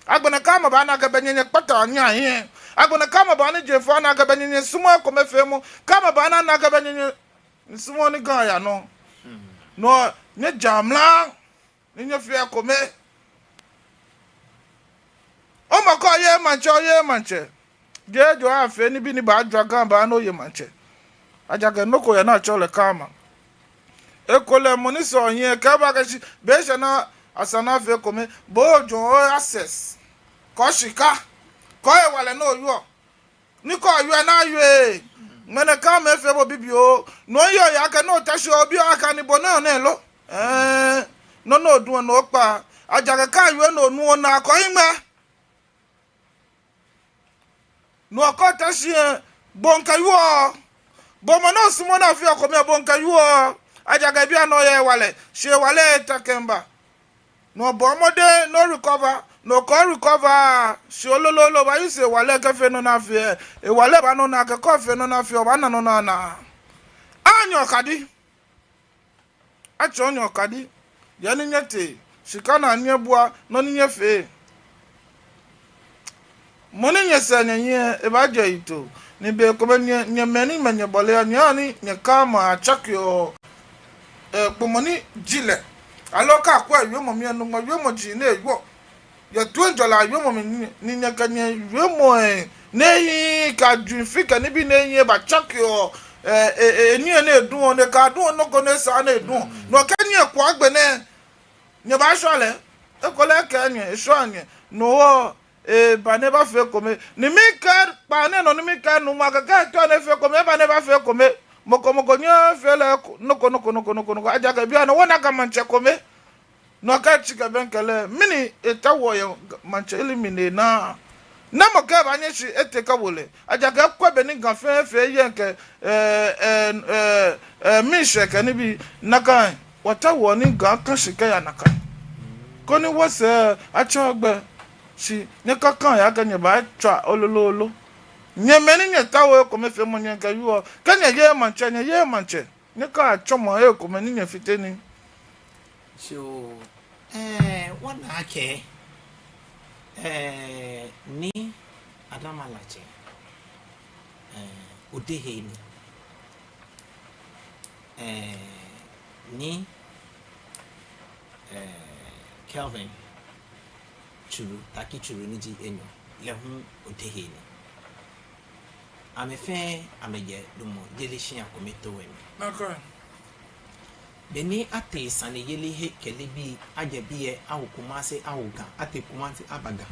Agbɛnɛ kɛ amɛbaana akɛ bɛ nyɛ nyɛkpataa nyɛhiɛ. Agbɛnɛ kɛ amɛbaana jeŋ fɛɛ ana akɛ bɛ nyɛ nyɛsumɔɔɔ ekomefeemɔ. Kɛ amɛbaana ana akɛ bɛ nyɛ nyɛsumɔɔɔ ni Ga aya nɔ. No, nyɛjaa mla ni nyɛfea ekome. Omɔ ko oyeee maŋtsɛ, oyeee maŋtsɛ. Jeee jɔɔ afee nibii ni baajwa Ga baa ni oye maŋtsɛ. Ejaakɛ nɔ ko yɛ ni atsɛɔ lɛ karma. Ekolɛ mɔ ni sɔɔ hiɛ kɛba akɛ shi be eshɛ ni esa ni afee ekome, bo ojwɛŋ o-access, kɛ oshika, kɛ ohewalɛ ni oyɔɔ. Ni kɛ oyɔɔ ni ayɔɔ, ŋmɛnɛ karma efee bo bibioo. No yɔɔ yɛ akɛ ni ota shi obi akɛ ani bo nɛ nɛ lo. Ɛɛ, nɔ ni oduɔ ni okpaa. Ejaakɛ kɛ ayɔɔ ni onuɔ onaa kɔ iŋmɛ. No kɛ ota shi ɛ, bo ŋkɛ yɔɔ. Bo mɔ ni osumɔɔ ni afee ekome, bo ŋkɛ yɔɔ. Ejaakɛ bianɛ oyɛ hewalɛ, shi hewalɛ eta kɛmiiba. No bɔɔ mɔdɛŋ ni o-recover, no kɛ o-recover, shi olololo baa-use hewalɛ kɛfee nɔ ni afee ɛ. Hewalɛ baanɔ ni akɛ kɛ ofee nɔ ni afee, obaana nɔ ni ana. Anyɛ okadi. Atsɔɔ nyɛ okadi, yɛ ni nyɛtee, shika naa nyɛbua, nɔ ni nyɛfee. Mɔ ni nyɛsɛɛ nyɛnyiɛ, ebaajɛ eto, ni be ko bɛ nyɛ, nyɛ mɛi ni mɛi nyɛbɔleɔ, nyɛhaa ni nyɛ karma atsakeɔ, ɛ, gbɔmɔ ni ji lɛ. Aloo kɛ akwɛ wiemɔ mli ɛ, nɔ ni wiemɔ ji ni ewɔ. Yɛ toiŋjɔlɛ awiemɔ mli ni, ni nyɛkɛ nyɛwiemɔ ɛ, ni ehiii kɛ ajwɛŋ fɛɛ kɛ nibii ni ehiii ebatsakeɔ, ɛ, ɛ, ɛ, nii ɛ ni eduɔ, ni ekɛduɔ nɔ ko ni esaaa ni eduɔ. No kɛ nyɛkwɛ agbɛnɛ, nyɛbaashwa lɛ, ekolɛ ekɛɛ nyɛ, eshwa nyɛ, no hewɔ, eba ni ebafee ekome. Ni mikɛɛ, kpaa nɛɛ nɔ ni mikɛɛ nuumo akɛ kɛ etao ni efee ekome, eba ni ebafee ekome. Mɔ ko mɔ ko nyɛfee lɛ nɔ ko, nɔ ko, nɔ ko, nɔ ko, nɔ ko, nɔ ko. Ejaakɛ bianɛ wɔna Ga maŋtsɛ kome. No kɛ etsi kɛbɛŋkɛ lɛ, mɛni etaoɔ yɛ maŋtsɛyeli mli ni enaaa? Namɔ kɛbaanyɛ shi etee kɛwo lɛ? Ejaakɛ ekwɛ bɔ ni Ga fɛɛ fee yɛ ŋkɛ, ɛ, ɛ, ɛ, ɛ, miishɛɛ kɛ nibii nakai. Wɔtaoɔ ni Ga aka shi kɛya nakai. Koni wɔsɛɛ atsɔ gbɛ. Shi nyɛkakaya akɛ nyɛbaatswa olololo. Nyɛ mɛi ni nyɛtaoɔ ekomefeemɔ nyɛ ŋkɛ yɔɔ. Kɛ nyɛyeee maŋtsɛ, nyɛyeee maŋtsɛ. Nyɛkatsɔmɔ ekome ni nyɛfite nii. So, eh, wɔna akɛ, eh, Nii Adama Latse, eh, odehe ni. Eh, Nii, eh, Kelvin Tsuru, Taki Tsuru ni ji enyɔ, lɛ hu odehe ni. Amɛ fɛɛ amɛjɛ lumɔyeli shia kome towɛ mli. Nakai. Beni atee saneyeli he kɛ leebi, ajɛ biɛ awo Kumasi, awo Ga, atee Kumasi aba Ga.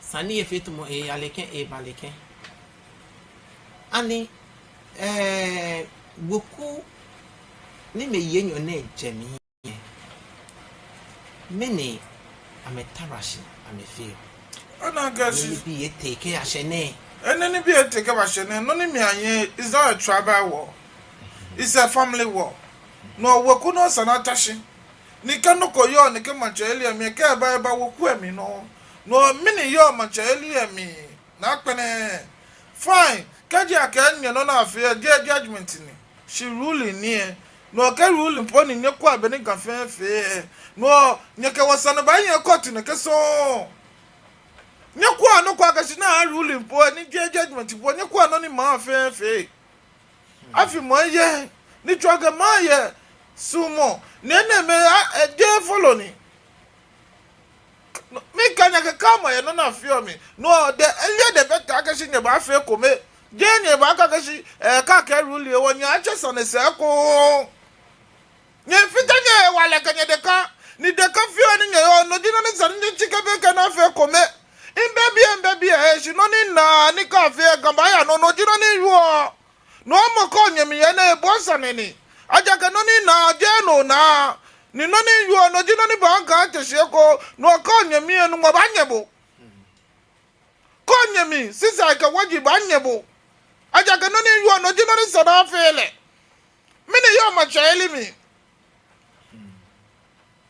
Sane efee tamɔ eeya nɛkɛ, eeba nɛkɛ. Ani, eh, weku ni mɛi enyɔ nɛɛ jɛ mli. Mɛni amɛtara shi amɛfeɔ? Ona akɛ shi. Nibii etee kɛya shɛ nɛɛ. Enɛ nibii etee kɛba shɛ nɛɛ, nɔ ni mɛi aye is not a tribal war. It's a family war. No weku nɔ esa ni ata shi. Ni kɛ nɔ ko yɔɔ nɛkɛ maŋtsɛyeli lɛ mli, kɛ eba, eba weku lɛ mli nɔ. No mɛni yɔɔ maŋtsɛyeli lɛ mli. Nakai nɛ. Fine. Kɛji akɛɛ nyɛ nɔ ni afee lɛ jeee judgment ni, shi ruling ni lɛ. No kɛ ruling po ni nyɛkwɛa bɔ ni Ga fɛɛ fee lɛ. No nyɛkɛ wɔ sane baanyiɛ court nɛkɛ sɔŋŋ. Nyɛkwɛa nɔ ko akɛ shi ni ruling po lɛ ni jeee judgment po. Nyɛkwɛa nɔ ni maŋ fɛɛ fee. Afi mɔ yɛ, ni tsɔɔ akɛ maŋ yɛ suɔmɔ. Ni enɛɛmɛi a, e, jeee folo ni. Ajakɛ karma yɛ nɔ ni afeɔ mli. No hewɔ the earlier the better akɛ shi nyɛbaafee ekome. Jeee nyɛbaakɛɛ akɛ shi, eh, kɛ akɛ rule lɛ hewɔ nyɛaatsɛ sane sɛɛ ko. Nyɛfite nyɛhewalɛ kɛ nyɛdeka. Ni deka fioo ni nyɛyɔɔ, no ji nɔ ni sa ni nyɛtsi kɛbɛŋkɛ ni afee ekome. Mibɛ biɛ, mibɛ biɛ, eh, shi nɔ ni minaa ni kɛ afee lɛ, Ga baaya nɔ, no ji nɔ ni miwieɔ. No hewɔ mɔ ko nyɛmi yɛ nɛɛ ebo sane ni. Ajakɛ nɔ ni minaa, jeee no onaa. Ni nɔ ni miwieɔ, no ji nɔ ni baaŋka ate shi eko, no hewɔ kɛ onyɛmi lɛ, Nuŋtsɔ baanyɛ bo. Kɛ onyɛmi, sisai kɛ wɔji baanyɛ bo. Ajakɛ nɔ ni miwieɔ, no ji nɔ ni sa ni afee lɛ. Mɛni yɔɔ maŋtsɛyeli mli?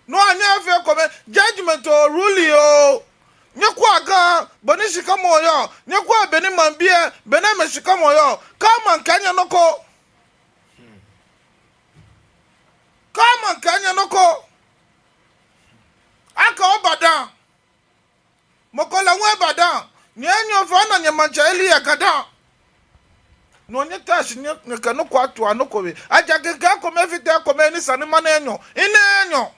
No hewɔ nyɛfee ekome, judgement oo, rule oo. Nyɛkwɛa Ga, bɔ ni shikamɔ yɔɔ, nyɛkwɛa bɔ ni maŋbii lɛ, bɔ ni amɛshikamɔ yɔɔ. Karma kɛɛ nyɛ nɔ ko. Karma kɛɛ nyɛ nɔ ko. Akɛ oba dã. Mɔ ko lɛ hu eba dã. Nyɛ enyɔ fɛɛ ana nyɛ maŋtsɛyeli yɛ Ga dã. No hewɔ nyɛtaa shi nyɛ, nyɛkɛ nɔ ko atua nɔ ko he. Ajakɛ kɛ ekome fite ekome ni sa ni mana enyɔ. Ena enyɔ.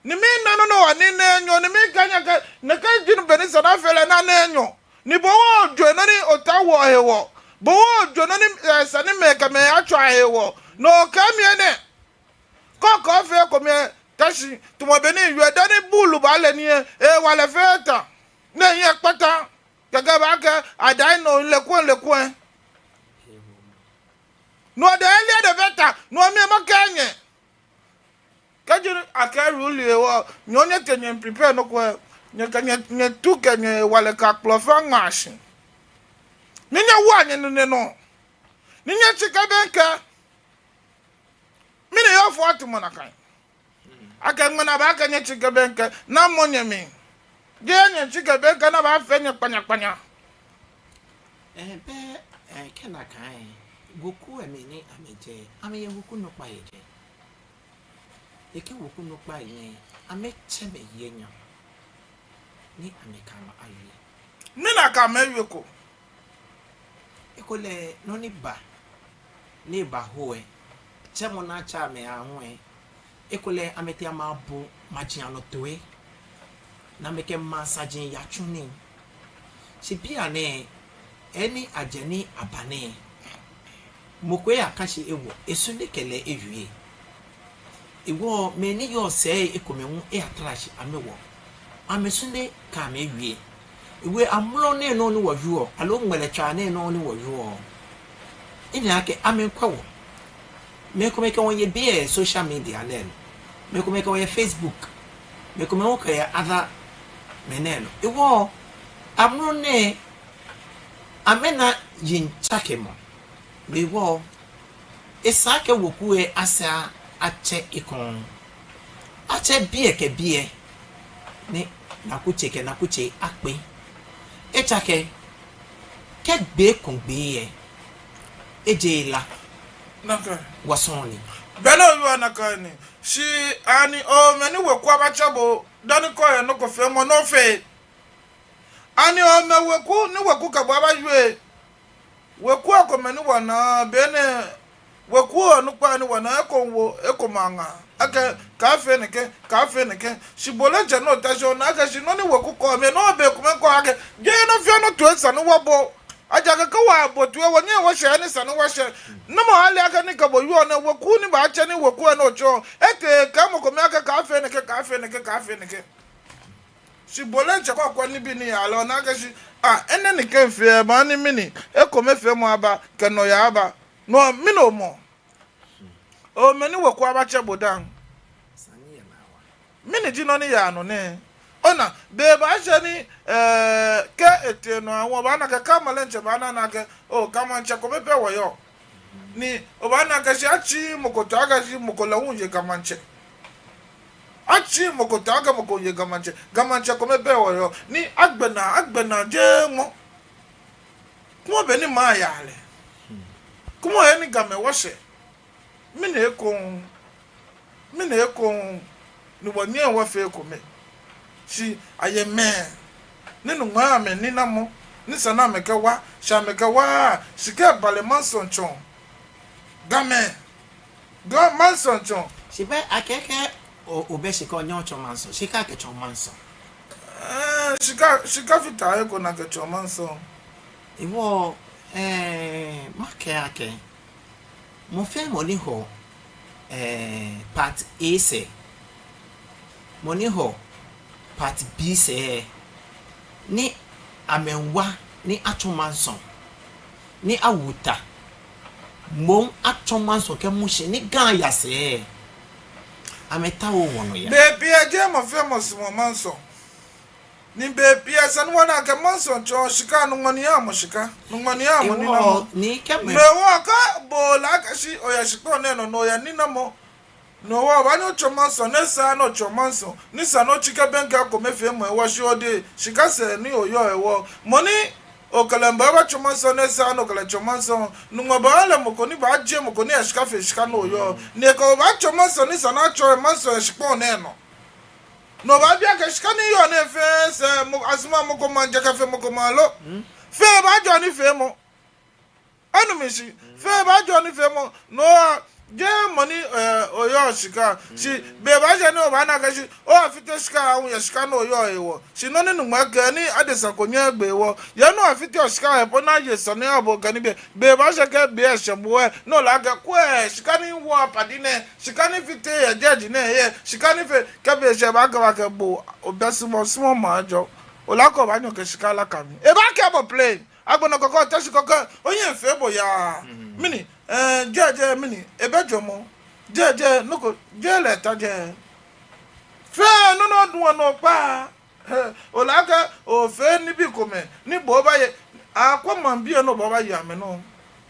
Ni mina nɔ ni wa ni ena enyɔ. Ni mikɛɛ nyɛ akɛ, nɛkɛ ji nɔ bɔ ni sa ni afee lɛ ni ana enyɔ. Ni bo hu ojwɛŋ nɔ ni otaoɔ hewɔ. Bo hu ojwɛŋ nɔ ni, eh, sa ni mɛi kɛ mɛi atswa hewɔ. No hewɔ kɛ mi enɛ. Kɔkɔ fɛɛ ko mli, ta shi, tamɔ bɔ ni miwie dani buulu baale nii lɛ, hewalɛ fɛɛ ta. Ni ehiɛ kpata, kɛkɛ baakɛɛ, adai nɔ lɛ kwɛ lɛ kwɛ. No hewɔ the earlier the better, no hewɔ mi makɛɛ nyɛ. Kɛji akɛ rule lɛ hewɔ, nyɛ hu nyɛtee nyɛ prepare nɔ ko lɛ, nyɛkɛ nyɛ, nyɛtu kɛ nyɛhewalɛ kɛ akplɔ fɛɛ aŋma shi. Ni nyɛwoa nyɛnine nɔ. Ni nyɛtsi kɛbɛŋkɛ. Mɛni yɔɔ fɔɔ atumɔ nakai? Akɛ ŋmɛnɛ abaakɛɛ nyɛtsi kɛbɛŋkɛ, namɔ nyɛmi? Jeee nyɛtsi kɛbɛŋkɛ ni abaafee nyɛ kpanyakpanya. Ɛɛ, bɛ, ɛɛ, kɛ nakai, weku lɛ mli ni amɛjɛ, amɛyɛ weku nukpa yɛ jɛi. Ekɛ weku nukpa yɛ, amɛtsɛ amɛyi enyɔ. Ni amɛkɛ amɛ awie. Mina akɛ amɛwie ko. Ekolɛ nɔ ni ba, ni baho lɛ, tsɛmɔ ni atsɛ amɛ aahu lɛ, ekolɛ amɛtee amɛbo maji anɔ toi, ni amɛkɛ maŋ saji yatsu nii. Shi bianɛ, he ni ajɛ ni aba nɛɛ, mɔ ko eyaka shi ewɔ, esu ni ekɛ lɛ ewie. Ewɔ, mɛi ni yɔɔ sɛɛ ekomɛi hu eyatara shi amɛwɔ. Amɛsu ni ekɛ amɛ ewie. Ewɔ, amrɔ nɛɛ nɔŋŋ ni wɔwieɔ, aloo ŋmɛlɛtswaa nɛɛ nɔŋŋ ni wɔwieɔ. Ena akɛ amɛmiikwɛ wɔ. Mɛi komɛi kɛ wɔ yɛ biɛ social media nɛɛ nɔ. Mɛi komɛi kɛ wɔ yɛ Facebook. Mɛi komɛi hu kɛ wɔ yɛ other mɛi nɛɛ nɔ. Ewɔ, amrɔ nɛɛ, amɛna yiŋtsakemɔ. Ewɔ, esa akɛ weku lɛ asaa atsɛ ekoŋŋ. Atsɛ biɛ kɛ biɛ. Ni nakutsei kɛ nakutsei akpe. Etsake, kɛ gbee ko gbee lɛ, ejeee la. Nakai. Wɔsɔŋ ni. Bɛ no yu nakai ni. Shi ani omɛ ni weku abatsɛ bo, dani kɛ oyɛ nɔ ko feemɔ ni ofee? Ani omɛ weku ni weku kɛ bo abawie? Weku ekomɛi ni wɔnaa, be ni weku onukpai ni wɔnaa, eko wo, eko maŋa. Akɛ, kaafee nɛkɛ, kaafee nɛkɛ. Shi bo lɛ ojɛ nɔ ta shi ona akɛ shi nɔ ni weku kɔɔ mli, no be komɛi kɔɔ akɛ, jeee nɔ fɛɛ nɔ toi esa ni wɔbo. Ejaakɛ kɛ wɔbo toi, wɔnyɛɛɛ wɔshɛ he ni esa ni wɔshɛ. Namɔ ale akɛ ni kɛ bo wieɔ nɛɛ, weku ni baatsɛ ni weku lɛ ni otsɛɔ, etee kɛɛ mɔ kome akɛ kaafee nɛkɛ, kaafee nɛkɛ, kaafee nɛkɛ. Shi bo lɛ ojɛ kɔkɔ nibii ni yaa lɛ, ona akɛ shi, ah, enɛ ni kɛ mifee lɛ, maha ni mɛni, ekomefeemɔ aba, kɛ nɔyaa aba. No, mɛni omɔ? Omɛ ni weku abatsɛ bo dã. Mɛni ji nɔ ni yaa nɔ nɛɛ? Ona, be baashɛ ni, eh, kɛ etee nɔ aahu, obaana akɛ Ga Maŋtsɛ baana akɛ, oh, Ga Maŋtsɛ kome pɛ wɔyɔɔ. Ni obaana akɛ shi atsiii mɔ ko too akɛ shi mɔ ko lɛ hu eye Ga Maŋtsɛ. Atsiii mɔ ko too akɛ mɔ ko eye Ga Maŋtsɛ. Ga Maŋtsɛ kome pɛ wɔyɔɔ. Ni agbɛnɛ, agbɛnɛ jeee mɔ. Kwɛmɔ bɔ ni maŋ yaa lɛ. Kwɛmɔ he ni Gamɛi wɔshɛ. Mɛni ekoŋŋ, mɛni ekoŋŋ ni wɔnyɛɛɛ wɔfee ekome. Shi ayɛ mɛi ni nuŋmaa amɛninamɔ ni esa ni amɛkɛwa, shi amɛkɛwaaa, shi kɛ eba lɛ mansɔ tsɔ. Gamɛi, Ga mansɔ tsɔ. Shi bɛ akɛɛ kɛ o, obɛ shika onyɛɛɛ otsɔ mansɔ, shika kɛtsɔ mansɔ. Eh, shika, shika fata he ko ni akɛtsɔɔ mansɔ. Hewɔ, eh, makɛɛ akɛ, mɔ fɛɛ mɔ ni hɔ, eh, part A sɛɛ, mɔ ni hɔ part B sɛɛ, ni amɛwa ni atsɔ mansɔ, ni awo ta, moŋ atsɔ mansɔ kɛmu shi ni Ga aya sɛɛ, amɛtaooo wɔnɔ yaa. Bei pii lɛ jeee mɔ fɛɛ mɔ sumɔɔ mansɔ. Ni bei pii lɛ esa ni wɔna akɛ mansɔ tsɔɔ shika, nuŋmɔ ni haa mɔ shika, nuŋmɔ ni haa mɔ ninamɔ. Hewɔ ni kɛ mɛ- No hewɔ kɛ bo ole akɛ shi oya shikpɔŋ nɛɛ nɔ, ni oya ninamɔ. No hewɔ obaanyɛ otsɔ mansɔ, ni esaaa ni otsɔ mansɔ, ni esa ni otsi kɛbɛŋkɛ ekomefeemɔ hewɔ shi ode shika sɛɛ ni oyɔɔ hewɔ. Mɔ ni okɛ lɛ miiba ebatsɔ mansɔ, ni esaaa ni okɛ lɛ tsɔ mansɔ, nuŋmɔ baaha lɛ mɔ ko ni baajie mɔ ko ni eya shika fe shika ni oyɔɔ. Ni kɛ obaatsɔ mansɔ, ni esa ni atsɔ yɛ mansɔ yɛ shikpɔŋ nɛɛ nɔ. Ni obaabi akɛ shika ni yɔɔ nɛɛ fɛɛ sɛɛ, mɔ, asumɔɔ mɔ ko maŋ jɛ kɛfee mɔ ko maŋ lo. Fɛɛ baajɔɔ nifeemɔ. Onu mi shishi. Fɛɛ baajɔɔ nifeemɔ. No hewɔ jeee mɔ ni, eh, oyɔɔ shika. Shi bei baashɛ ni obaana akɛ shi, oyafite shika aahu yɛ shika ni oyɔɔ hewɔ. Shi nɔ ni nuŋmɔ kɛɛ ni adesa ko nyɛɛɛ egbe hewɔ. Yɛ ni oyafiteɔ shika he po ni aye sane aha bo kɛ nibii. Bei baashɛ kɛ be lɛ shɛ bo lɛ, ni ole akɛ kwɛ, shika ni wɔ apadi nɛɛ, shika ni fite yɛ jɛji nɛɛ he, shika ni fee, kɛ be shɛ ebaakɛɛ bo akɛ bo, obɛ small, small maŋ jɔ. Ole akɛ obaanyɛ okɛ shika laka mli. Ebaakɛɛ bo plain. Agbɛnɛ kɔkɔɔkɔ ta shi kɔkɔɔkɔ, onyɛ fee bo yaa. Mɛni, eh, jɛjɛ mɛni, ebɛ jɔɔmɔ. Jɛjɛ, nɔ ko, jeee lɛ ta jɛ. Fɛɛ nɔ ni oduɔ nɔ kpaa. He, ole akɛ ofee nibii komɛi ni bo obaaye, akwɛ maŋbii lɛ ni bo obaaye amɛnɔ.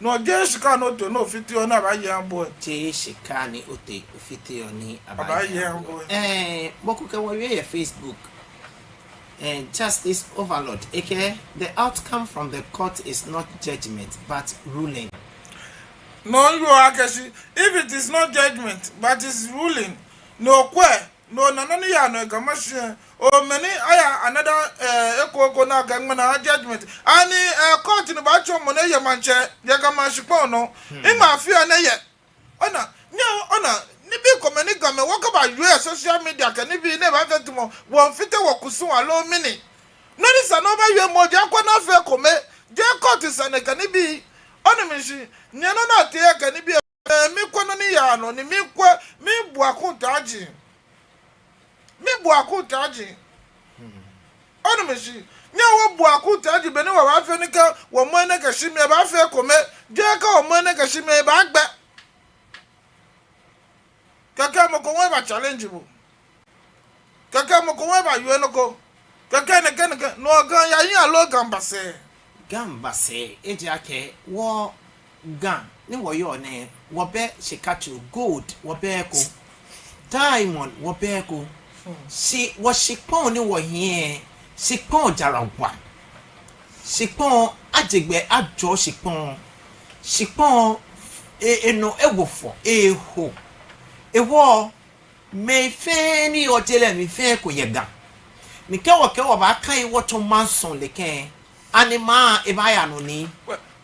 No jeee shika ni otee ni ofiteɔ ni abaaye aha bo lɛ. Jeee shika ni otee ofiteɔ ni abaaye aha bo lɛ. Abaaye aha bo lɛ. Eh, mɔ ko kɛ wɔ wie yɛ Facebook. Eh, Justice Overlord, ekɛɛ, the outcome from the court is not judgment, but ruling. No, you are akɛ shi, if it is not judgment, but it's ruling, no kwɛ, no na nɔ ni yaa nɔ yɛ Ga Mashie. O mɛni aya another, eh, eko eko ni akɛ ŋmɛnɛ judgment. Ani, eh, court ni baatsɔɔ mɔ ni eye maŋtsɛ yɛ Ga Mashie shikpɔŋ nɔ. Ima fia ni eye. Ona, nyɛ, ona, nibii komɛi ni Gamɛi wɔkɛbaawie yɛ social media kɛ nibii ni baafee tamɔ wɔmiifite wɔkusum aloo mɛni. Nɔ ni sa ni obaawie moŋ ji akwɛ ni afee ekome. Jeee court sane kɛ nibii. Onu mi shishi, nyɛ nɔ ni atee kɛ nibii. Eh, mikwɛ nɔ ni yaa nɔ ni mikwɛ, miibu akutaaji. Miibu akutaaji. Onu mi shishi. Nyɛ wɔbu akutaaji bɔ ni wɔbaafee ni kɛ wɔmɔ enɛ kɛshi mli lɛ ebaafee ekome. Jeee kɛ wɔmɔ enɛ kɛshi mli lɛ ebaagbɛ. Kɛkɛ mɔ ko hu eba challenge bo. Kɛkɛ mɔ ko hu eba wie nɔ ko. Kɛkɛ nɛkɛ nɛkɛ. No Ga yaa hiɛ aloo Ga miiba sɛɛ. Ga miiba sɛɛ, ejaakɛ wɔ Ga ni wɔyɔɔ nɛɛ, wɔbɛ shika tsuru, gold, wɔbɛ eko, diamond, wɔbɛ eko. Shi wɔshikpɔŋ ni wɔhiɛ, shikpɔŋ jara wa. Shikpɔŋ ajegbɛ ajɔɔ shikpɔŋ. Shikpɔŋ e, enɔ ewo fɔ, eho. Hewɔ mɛi fɛɛ ni yɔɔ je lɛ mli fɛɛ eko yɛ Ga. Ni kɛ wɔ, kɛ wɔbaakai wɔtsɔ mansɔ lɛ kɛ, ani maŋ lɛ ebaaya nɔ ni?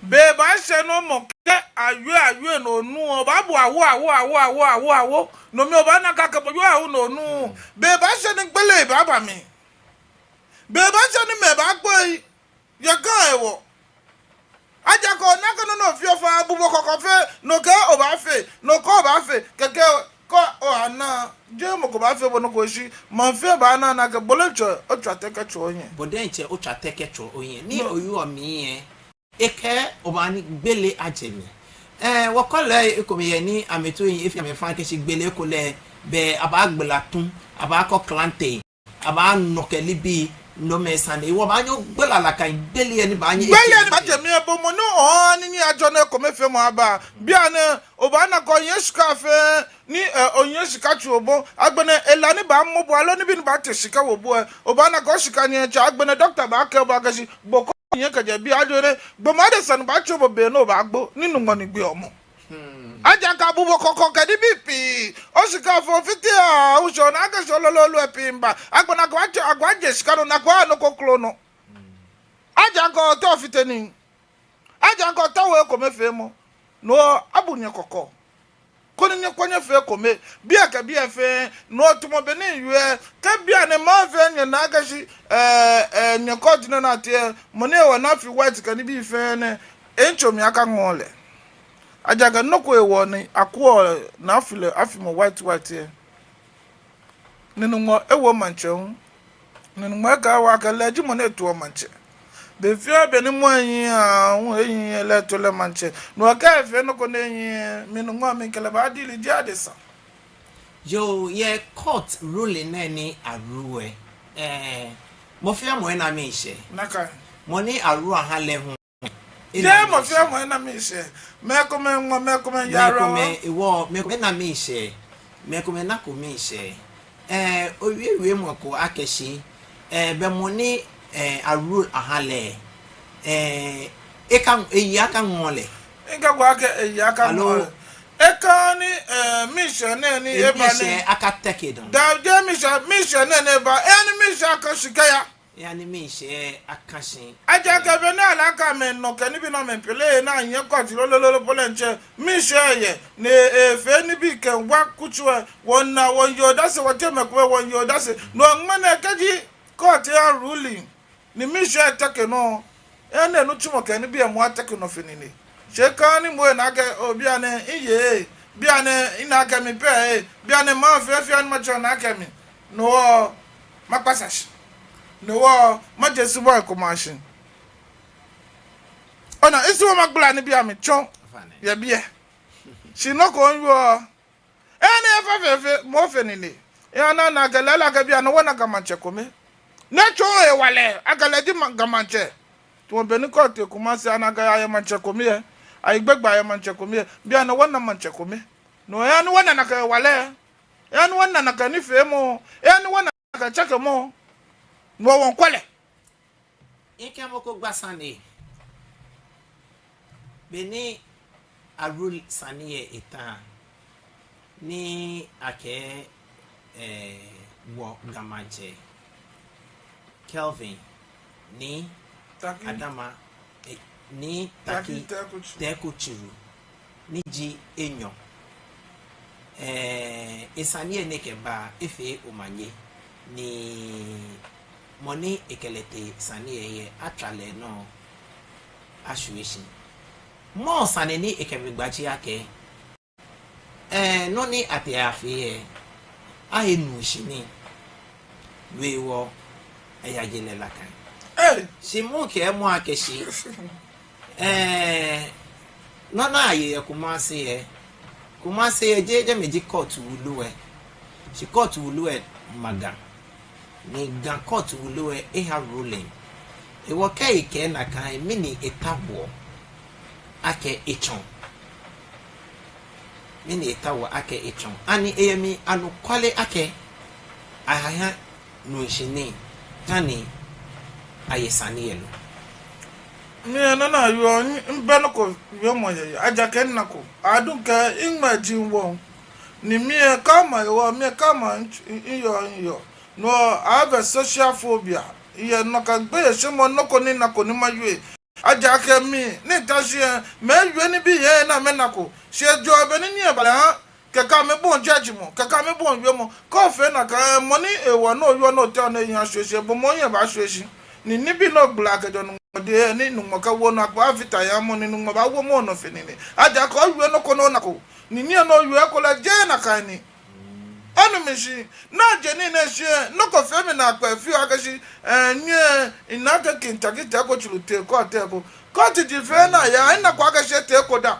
Be baashɛ ni mɔ kɛ awie awie ni onuuu, obaabu awo awo awo awo awo awo. No mli obaana akɛ bo yɔɔ awo ni onuuu. Be baashɛ ni gbele baaba mli. Be baashɛ ni mɛi baagbo oyi. Yɛ Ga hewɔ. Ejaakɛ ona akɛ nɔ ni ofeɔ fɛɛ, abu bo kɔkɔ fɛɛ, nɔ ko obaafee, nɔ ko obaafee, kɛkɛ kɛ ona, jeee mɔ ko baafee bo nɔ ko shi, maŋ fɛɛ baana akɛ bo lɛ otsɔ, otswa tɛ kɛtswa ohiɛ. Bo diɛŋtsɛ otswa tɛ kɛtswa ohiɛ. Ni oyɔɔ mli lɛ, ekɛɛ obaanyɛ gbele ajɛ mli. Eh, wɔkɔlɛi ekomɛi yɛ ni amɛto yi efee amɛ faŋŋ akɛ shi gbele ko lɛ, bɛ abaagbala tu, abaakɔ klante. Abaanɔ kɛ nibii, nomɛi sane. Wɔbaanyɛ wɔgbala lɛ kɛ gbele ni baanyɛ. Gbele ni baajɛ mli lɛ, bo mɔ ni oha nii ni ajɔɔ ni ekomefeemɔ aba. Bianɛ obaana akɛ ohiɛ shika fɛɛ ni, eh, ohiɛ shika tsuru bo. Agbɛnɛ hela ni baamɔ bo aloo nibii ni baate shika wo bo lɛ, obaana akɛ oshika nyɛŋ etsɛ. Agbɛnɛ doctor baakɛɛ bo akɛ shi bo kɛ ohiɛ kɛjɛ biɛ, ajɔɔ ni gbɔmɔ adesa ni baatsɔ bo be ni obaagbo ni Nyɔŋmɔ ni gbeɔ mɔ. Ejaakɛ abu bo kɔkɔ kɛ nibii pii. Oshika fɛɛ ofite aa, oshɔ naa kɛ shɔ lolo lolo pii miiba. Agbɛnɛ akɛ atsɔ, akɛ ajie shika nɔ, ni akɛ awo nɔ ko kroko nɔ. Ejaakɛ otaoɔ ofite nii. Ejaakɛ otaoɔ ekomefeemɔ. No abu nyɛ kɔkɔ. Koni nyɛkwɛ nyɛfee ekome. Biɛ kɛ biɛ fɛɛ, no tamɔ bɔ ni miwie. Kɛ bianɛ maŋ fɛɛ nyɛna akɛ shi, eh, eh, nyɛ court nɛɛ naa tee, mɔ ni ewo ni afi white kɛ nibii fɛɛ nɛɛ, etsɔ mli akaŋɔ lɛ. Ejaakɛ nɔ ko hewɔ ni akwɛɔ ni afi lɛ, afi mɔ white white lɛ. Ni Nyɔŋmɔ ewo maŋtsɛ hu. Ni Nyɔŋmɔ ekɛɛ wɔ akɛ lɛ ji mɔ ni etoɔ maŋtsɛ. Be fɛɛ be ni mɔ ehiii aahu, ehiii lɛ, eto lɛ maŋtsɛ. Ni wɔkɛɛ efee nɔ ko ni ehiii, mi Nyɔŋmɔ mikɛ lɛ baadi lɛ ji adesa. Yoo, yɛ court ruling nɛɛ ni a rule lɛ, eh, mɔ fɛɛ mɔ ena miishɛɛ. Nakai. Mɔ ni a rule aha lɛ hu. Jeee mɔ fɛɛ mɔ ena miishɛɛ. Mɛi komɛi ŋmɔ, mɛi komɛi yarɔ. Mɛi komɛi ewɔ, mɛi komɛi ena miishɛɛ. Mɛi komɛi nako miishɛɛ. Eh, owie wiemɔ ko akɛ shi, eh, bɛ mɔ ni, eh, a rule aha lɛ, eh, eka, eyi akaŋɔ lɛ. Mikɛɛ bo akɛ eyi akaŋɔ lɛ. Aloo. Eka ni, eh, miishɛɛ nɛɛ ni eba nɛɛ. Miishɛɛ akateke dɔŋŋ. Daa, jeee miishɛɛ, miishɛɛ nɛɛ ni eba. Eha ni miishɛɛ aka shi kɛya. Eha ni miishɛɛ aka shi. Ejaakɛ be ni ale akɛ amɛnɔ kɛ nibii ni amɛpele ni anyɛ court lolo lolo po lɛ, ntsɛ miishɛɛ yɛ ni efee nibii kɛwa kutso lɛ, wɔna, wɔyeɔ odase, wɔteŋ mɛi komɛi wɔyeɔ odase. No ŋmɛnɛ kɛji court a ruling ni miishɛɛ teke nɔ, eha ni nitsumɔ kɛ nibii amli ateke nɔ fe nine. Shi eka ni mɔ ena akɛ, oo, bianɛ miye, bianɛ mina akɛ mi pɛ, bianɛ maŋ fɛɛ fɛɛ ni matsɔ na akɛ mi. No hewɔ makpasa shi. No hewɔ maje subɔi komɛi ashi. Ona, misumɔɔ magbala nibii amli tsɔ yɛ biɛ. Shi nɔ ko miwieɔ. Eha ni efee fɛɛ fɛɛ, mɔ fe nine. Eha ni ana akɛ lɛɛlɛŋ akɛ bianɛ wɔna Ga maŋtsɛ kome. Ni etsɔɔ hewalɛ akɛ lɛ ji ma-, Ga maŋtsɛ. Tamɔ bɔ ni court tee Kumasi, ana akɛ ayɛ maŋtsɛ kome lɛ. Ayi gbɛgba ayɛ maŋtsɛ kome lɛ. Bianɛ wɔna maŋtsɛ kome. No eha ni wɔna nakai hewalɛ. Eha ni wɔna nakai nifeemɔ. Eha ni wɔna nakai tsakemɔ. No hewɔ wɔŋkwɛ lɛ. Mikɛ mɔ ko gba sane. Be ni a rule sane lɛ eta, ni akɛɛ, eh, wɔ Ga maŋtsɛ Kelvin Nii Adama, eh, Nii Tackie Teiko Tsuru ni ji enyɔ. Eh, esane lɛ ni ekɛba, efee omanye, ni mɔ ni ekɛ lɛ tee sane lɛ he lɛ, atswa lɛ nɔ ashwie shi. Mɔ sane ni ekɛmiigba ji akɛ, eh, nɔ ni atee afee lɛ, ahe nuu shishi nii. No hewɔ eyaje lɛ lakai. Ei! Shi mɔ kɛɛ mɔ akɛ shi, eh, nɔ ni aye yɛ Kumasi lɛ, Kumasi lɛ jeee jɛmɛ ji court wulu lɛ. Shi court wulu lɛ ma Ga. Ni Ga court wulu lɛ eha ruling. Hewɔ kɛ ekɛɛ nakai, mɛni etaoɔ akɛ etsɔɔ? Mɛni etaoɔ akɛ etsɔɔ? Ani eyɛ mli anɔkwale akɛ ahaha nuu shishi nii dani aye sane lɛ lo? Mi lɛ nɔ ni ayɔɔ, mibɛ nɔ ko wiemɔ yɛ he. Ejaakɛ minako. Aduŋ kɛ miŋmɛ ji wɔ. Ni mi lɛ kama hewɔ, mi lɛ kama miyɔɔ, miyɔɔ. No, I have a social phobia. Miyɛ nɔ ko gbeyei shemɔ nɔ ko ni minako ni mawie. Ejaakɛ mi, ni mita shi lɛ, miwie nibii yɛ he ni minako. Shi ejɔ be ni nii lɛ ba lɛ ha, kɛkɛ amɛbɔi judge mɔ, kɛkɛ amɛbɔi wiemɔ. Kɛ ofee nakai lɛ, mɔ ni ewa nɔ oyɔɔ nɔ tɛ ni eya shwie shi, bo mɔ oya ba shwie shi. Ni nibii ni ogbala kɛjɛ Nyɔŋmɔ dɛŋ, ni Nyɔŋmɔ kɛwo nɔ akpa afita ya mɔ, ni Nyɔŋmɔ baawo mɔ nɔ fe nine. Ejaakɛ owie nɔ ko ni onako. Ni nii lɛ ni owie ekolɛ jeee nakai ni. Onu mi shishi, ni je nii nɛɛ shishi, nɔ ko fee mi naakpɛɛ fioo akɛ shi, eh, nyɛ, mina akɛ King Tackie Teiko Tsuru tee court ko. Court ji fɛɛ ni aya, minako akɛ shi etee ko da.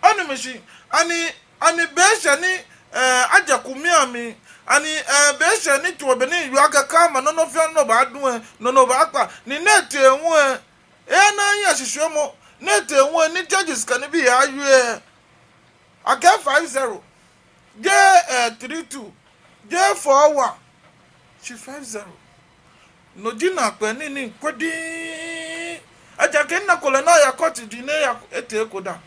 Onu mi shishi, ani, ani be shɛ ni, eh, aja kumia mi, ani, eh, be shɛ ni tamɔ bɔ ni miwie akɛ kama nɔ nɔ fɛɛ nɔ baadu lɛ, nɔ nɔ baakpa, ni nɛɛ tee hu lɛ, eya ni aya shishwiemɔ, nɛɛ tee hu lɛ, ni judges kɛ nibii yawie lɛ. Akɛɛ five zero. Jeee, eh, three two. Jeee four one. Shi five zero. No ji naakpɛɛ nii ni mikwɛ diŋŋ. Ejaakɛ minako lɛ ni aya court ji ni eya etee ko da.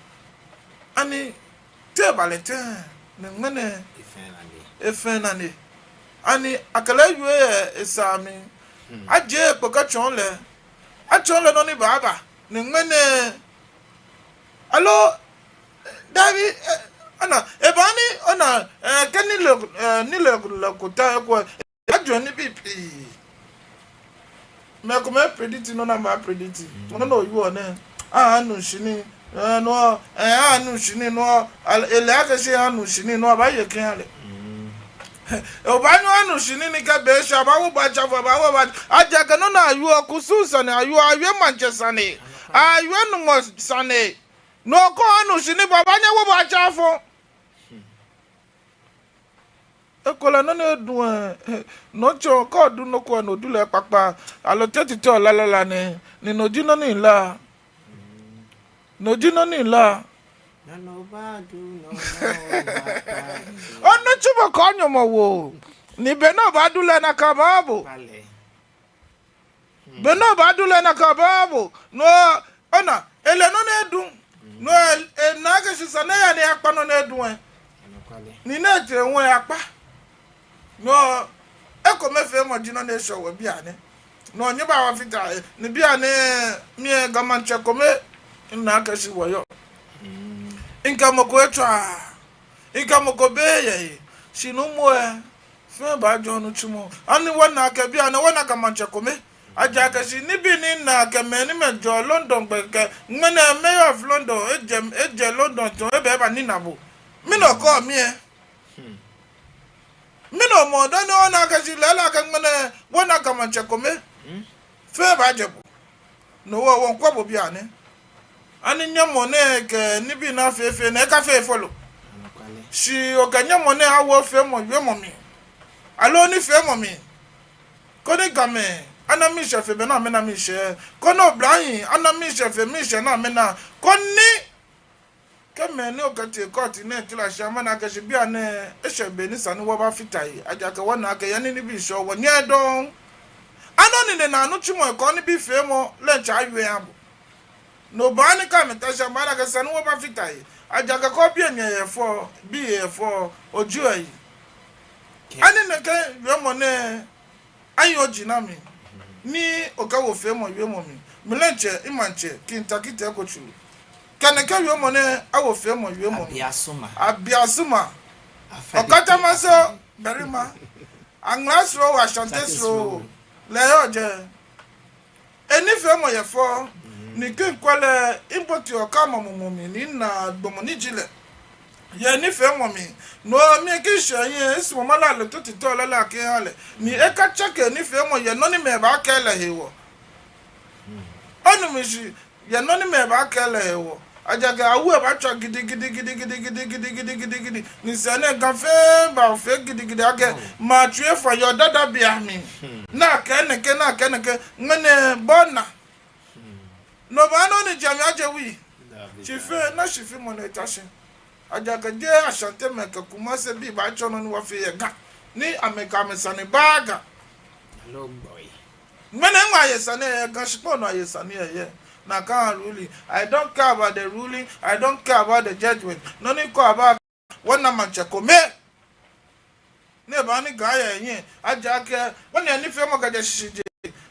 Ani te eba lɛ tɛŋŋ ni ŋmɛnɛ efee nane? Efee nane. Ani akɛ lɛ wie yɛ esaa mli? Hmm. Ajie kpo kɛtsɔɔ lɛ. Atsɔɔ lɛ nɔ ni baaba. Ni ŋmɛnɛ. Aloo, Dabi, eh, ona, eba ni, ona, eh, kɛ nilee, eh, nilee lɛ ko ta eko, eh, ajo nibii pii. Mɛi komɛi predict nɔ ni amɛbaa predict. Mm. Mɔ nɔ ni oyɔɔ nɛɛ, anu shi nii, eh, no, eh, anu shi nii, no, al-, ele akɛ shi anu shi nii, no, abaaye kɛha lɛ. Mm. Obaanyɛ anu shi nii ni kɛ be shɛ, abaawo bo atsa fo, abaawo bo atsa. Ejaakɛ nɔ ni ayɔɔ, kusum sane ayɔɔ, ayɔɔ maŋtsɛ sane, ayɔɔ nuumo sane. Nɔ ko anu shi nii, abaanyɛ awo bo atsa fo. Ekolɛ nɔ ni edu, eh, nɔ tsɔ ko du nɔ ko ni odu lɛ kpakpa. Aloo tete tɔ lala la nɛ, ni no ji nɔ ni la. No ji nɔ ni la. Nɔ ni obaadu, nɔ ni obaadu. Onitsumɔ ko Nyɔŋmɔ wo. Ni be ni obaadu lɛ nakai baaha bo. Be ni obaadu lɛ nakai baaha bo. No, ona, ele nɔ ni edu. No, e-, ena akɛ shi sane ya ni akpa nɔ ni edu lɛ. Ni nɔ ni etee hu akpa. No, ekomefeemɔ ji nɔ ni eshɛ wɔ bianɛ. No, nyɛbaa wɔfata he. Ni bianɛ, mi lɛ Ga Maŋtsɛ kome, mina akɛ shi wɔyɔɔ. Mikɛ mɔ ko etswa. Mikɛ mɔ ko bɛ yɛ he. Shi nuumo lɛ, fɛɛ baajɔɔ nitsumɔ. Ani wɔna akɛ bianɛ wɔna Ga Maŋtsɛ kome. Ejaakɛ shi nibii ni mina akɛ mɛi ni amɛjɛ London gbɛ kɛ, ŋmɛnɛ Mayor of London, ejɛ, ejɛ London tɔŋ, ebɛ eba ni ena bo. Mɛni okɛɔ mi lɛ? Mɛni omɔ dani ona akɛ shi lɛɛlɛŋ akɛ ŋmɛnɛ wɔna Ga Maŋtsɛ kome. Fɛɛ baajɛ bo. No hewɔ wɔŋkwɛ bo bianɛ. Ani nyɛmɔ nɛɛ kɛ nibii ni afee fɛɛ nɛɛ akafee folo. Shi okɛ nyɛmɔ nɛɛ awo feemɔ wiemɔ mli. Aloo nifeemɔ mli. Koni Gamɛi ana miishɛɛ fe bɔ ni amɛna miishɛɛ. Koni oblahii ana miishɛɛ fe miishɛɛ ni amɛna. Koni kɛ mɛi ni okɛtee court nɛɛ tila shi amɛna akɛ shi bianɛ eshɛ be ni esa ni wɔbafata he. Ejaakɛ wɔna akɛ he ni nibii shɛɔ wɔnyɛɛɛ dɔŋŋ. Anɔ nine naa nitsumɔ kɛ nibiifeemɔ lɛ diɛŋtsɛ awie aha bo. No baaha ni kɛ amɛta shi amɛna akɛ esa ni wɔbafata he. Ejaakɛ kɛ obi enyɛ yɛ fɔ, bi yɛ fɔ, oji oyi. Ani nɛkɛ wiemɔ nɛɛ ayi oji naa mli, ni okɛwo feemɔ wiemɔ mli. Mi lɛ diɛŋtsɛ, mimaŋtsɛ, King Tackie Teiko Tsuru. Kɛ nɛkɛ wiemɔ nɛɛ awo feemɔ wiemɔ mli. Abiasuma. Abiasuma. Ɔkatamanso, barima. Aŋla Soro, Ashante Soro. Lɛ yɔɔ jɛi. Enifeemɔ yɛ fɔ, ni kɛ mikwɛ lɛ, mibote ɔkamɔ mumɔ mli, ni mina gbɔmɔ ni ji lɛ. Yɛ enifeemɔ mli, no mli kɛ eshɛ yɛ, misumɔɔ mala lɛ tɔ titɔ lala kɛha lɛ. Ni ekatsake enifeemɔ yɛ nɔ ni mɛi baakɛɛ lɛ hewɔ. Onu mishishi, yɛ nɔ ni mɛi baakɛɛ lɛ hewɔ. Ejaakɛ awu lɛ baatswa gidigidi, gidigidi, gidigidi, gidigidi. Ni sɛɛ nɛɛ Ga fɛɛ baafee gidigidi akɛ, matsui efã yɛ odadabi amli. Nakai nɛkɛ, nakai nɛkɛ, ŋmɛnɛ bɔ na. No baaha nɔ ni ja mi aje wui. Shi fɛɛ, na shi fimɔ ni eta shi. Ejaakɛ jeee Ashantemɛi kɛ Kumasebii baatsɔ nɔ ni wɔfee yɛ Ga. Ni amɛkɛ amɛsane baa Ga. Ŋmɛnɛ ŋmɛnɛ aye sane yɛ Ga shikpɔŋ nɔ aye sane yɛ. Nakai ruling. I don't care about the ruling. I don't care about the judgment. Nɔ ni kɔ aba wɔna maŋtsɛ kome. Ni ebaaha ni Ga aya hiɛ. Ejaakɛ, wɔna enifeemɔ kɛjɛ shishijee.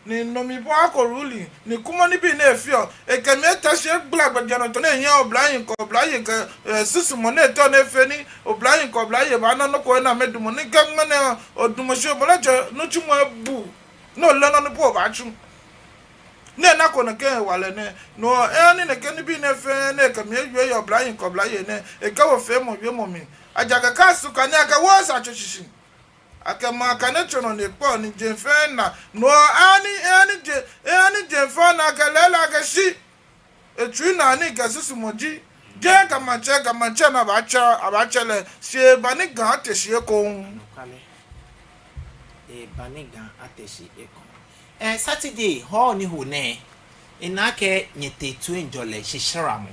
Ni no mli po ako ruling. Ni kwɛmɔ nibii ni efeɔ. Ekɛ mli eta shi egbala gbɛjianɔtoo ni ehiɛ oblahii kɛ oblayei kɛ, eh, susumɔ ni etao ni efee ni oblahii kɛ oblayei baana nɔ ko ni amɛdumɔ. Ni kɛ ŋmɛnɛ odumɔ shi obɔlɔ jɛ nitsumɔ ebu. Ni ole nɔ ni po obaatsu. Ni enako nɛkɛ hewalɛ nɛɛ, no, eh, ni nɛkɛ nibii nɛɛ fɛɛ, ni ekɛ mli ewie yɛ oblahii kɛ oblayei nɛɛ, ekɛwo feemɔ wiemɔ mli. Ejaakɛ kɛ asu kane akɛ wɔsɛɛ atsɔ shishi. Akɛ maŋ kane tsɔ nɔ ni ekpɔ ni jeŋ fɛɛ na. No, eh, ni, eh, ni jeŋ, eh, ni jeŋ fɛɛ na akɛ lɛɛlɛŋ akɛ shi. Etsui naa ni kɛ susumɔ ji. Jeee Ga Maŋtsɛ, Ga Maŋtsɛ ni abaatsɛ, abaatsɛ lɛ. Shi eba ni Ga ate shi ekoŋŋ. Anɔkwale. Eba ni Ga ate shi ekoŋŋ. Eh, Saturday, hɔɔ ni ho nɛɛ, mina akɛ nyɛtee toiŋjɔlɛ shishramɔ.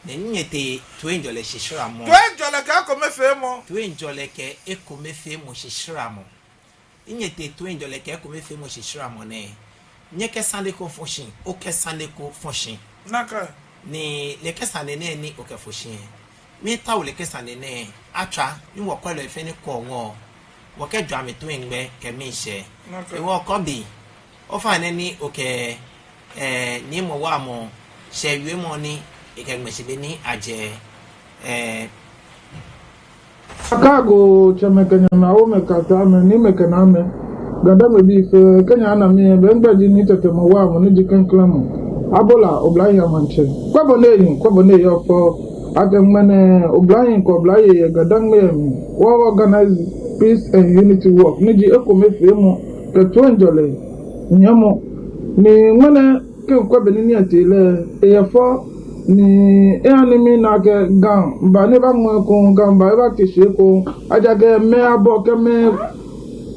Ni nyɛtee toiŋjɔlɛ shishramɔ. Toiŋjɔlɛ kɛ ekomefeemɔ. Toiŋjɔlɛ kɛ ekomefeemɔ shishramɔ. Ni nyɛtee toiŋjɔlɛ kɛ ekomefeemɔ shishramɔ nɛɛ, nyɛkɛ sane ko fɔ shi, okɛ sane ko fɔ shi. Nakai. Ni nɛkɛ sane nɛɛ ni okɛfɔ shi lɛ, miitao nɛkɛ sane nɛɛ atswa, ni wɔkwɛlɔi fɛɛ ni kwɛɔ wɔ, wɔkɛjwa amɛtoiŋ gbɛ kɛ miishɛɛ. Nakai. Hewɔ Kɔbi, ofainɛ ni okɛ, eh, Nii Mɔwamɔ shɛɛ wiemɔ ni ekɛŋmɛ shi be ni ajɛ Ɛɛ, Akɛ agoo tsɛmɛi kɛ nyɛmɛi, awomɛi kɛ ataamɛi, niimɛi kɛ naamɛi. Ga-Dangme bii fɛɛ, kɛ nyɛna mi lɛ, migbɛi ji Nii Tɛtɛ Mawuamɔ ni ji klɛŋklɛŋ mɔ, Abola Oblahii Amaŋtsɛ. Kwɛ bɔ ni eyi, kwɛ bɔ ni eyɔɔ fɛo. Akɛ ŋmɛnɛ oblahii kɛ oblayei yɛ Ga-Dangme lɛ mli, wɔ organize peace and unity walk ni ji ekomefeemɔ kɛ toiŋjɔlɛ nyiɛmɔ. Ni ŋmɛnɛ kɛ mikwɛ bɔ ni nii lɛ tee lɛ, eyɛ fɛo. Ni eha ni mina akɛ Ga miiba ni ebaŋɔ ekoŋŋ, Ga miiba ebate shi ekoŋŋ. Ejaakɛ mɛi abɔ kɛ mɛi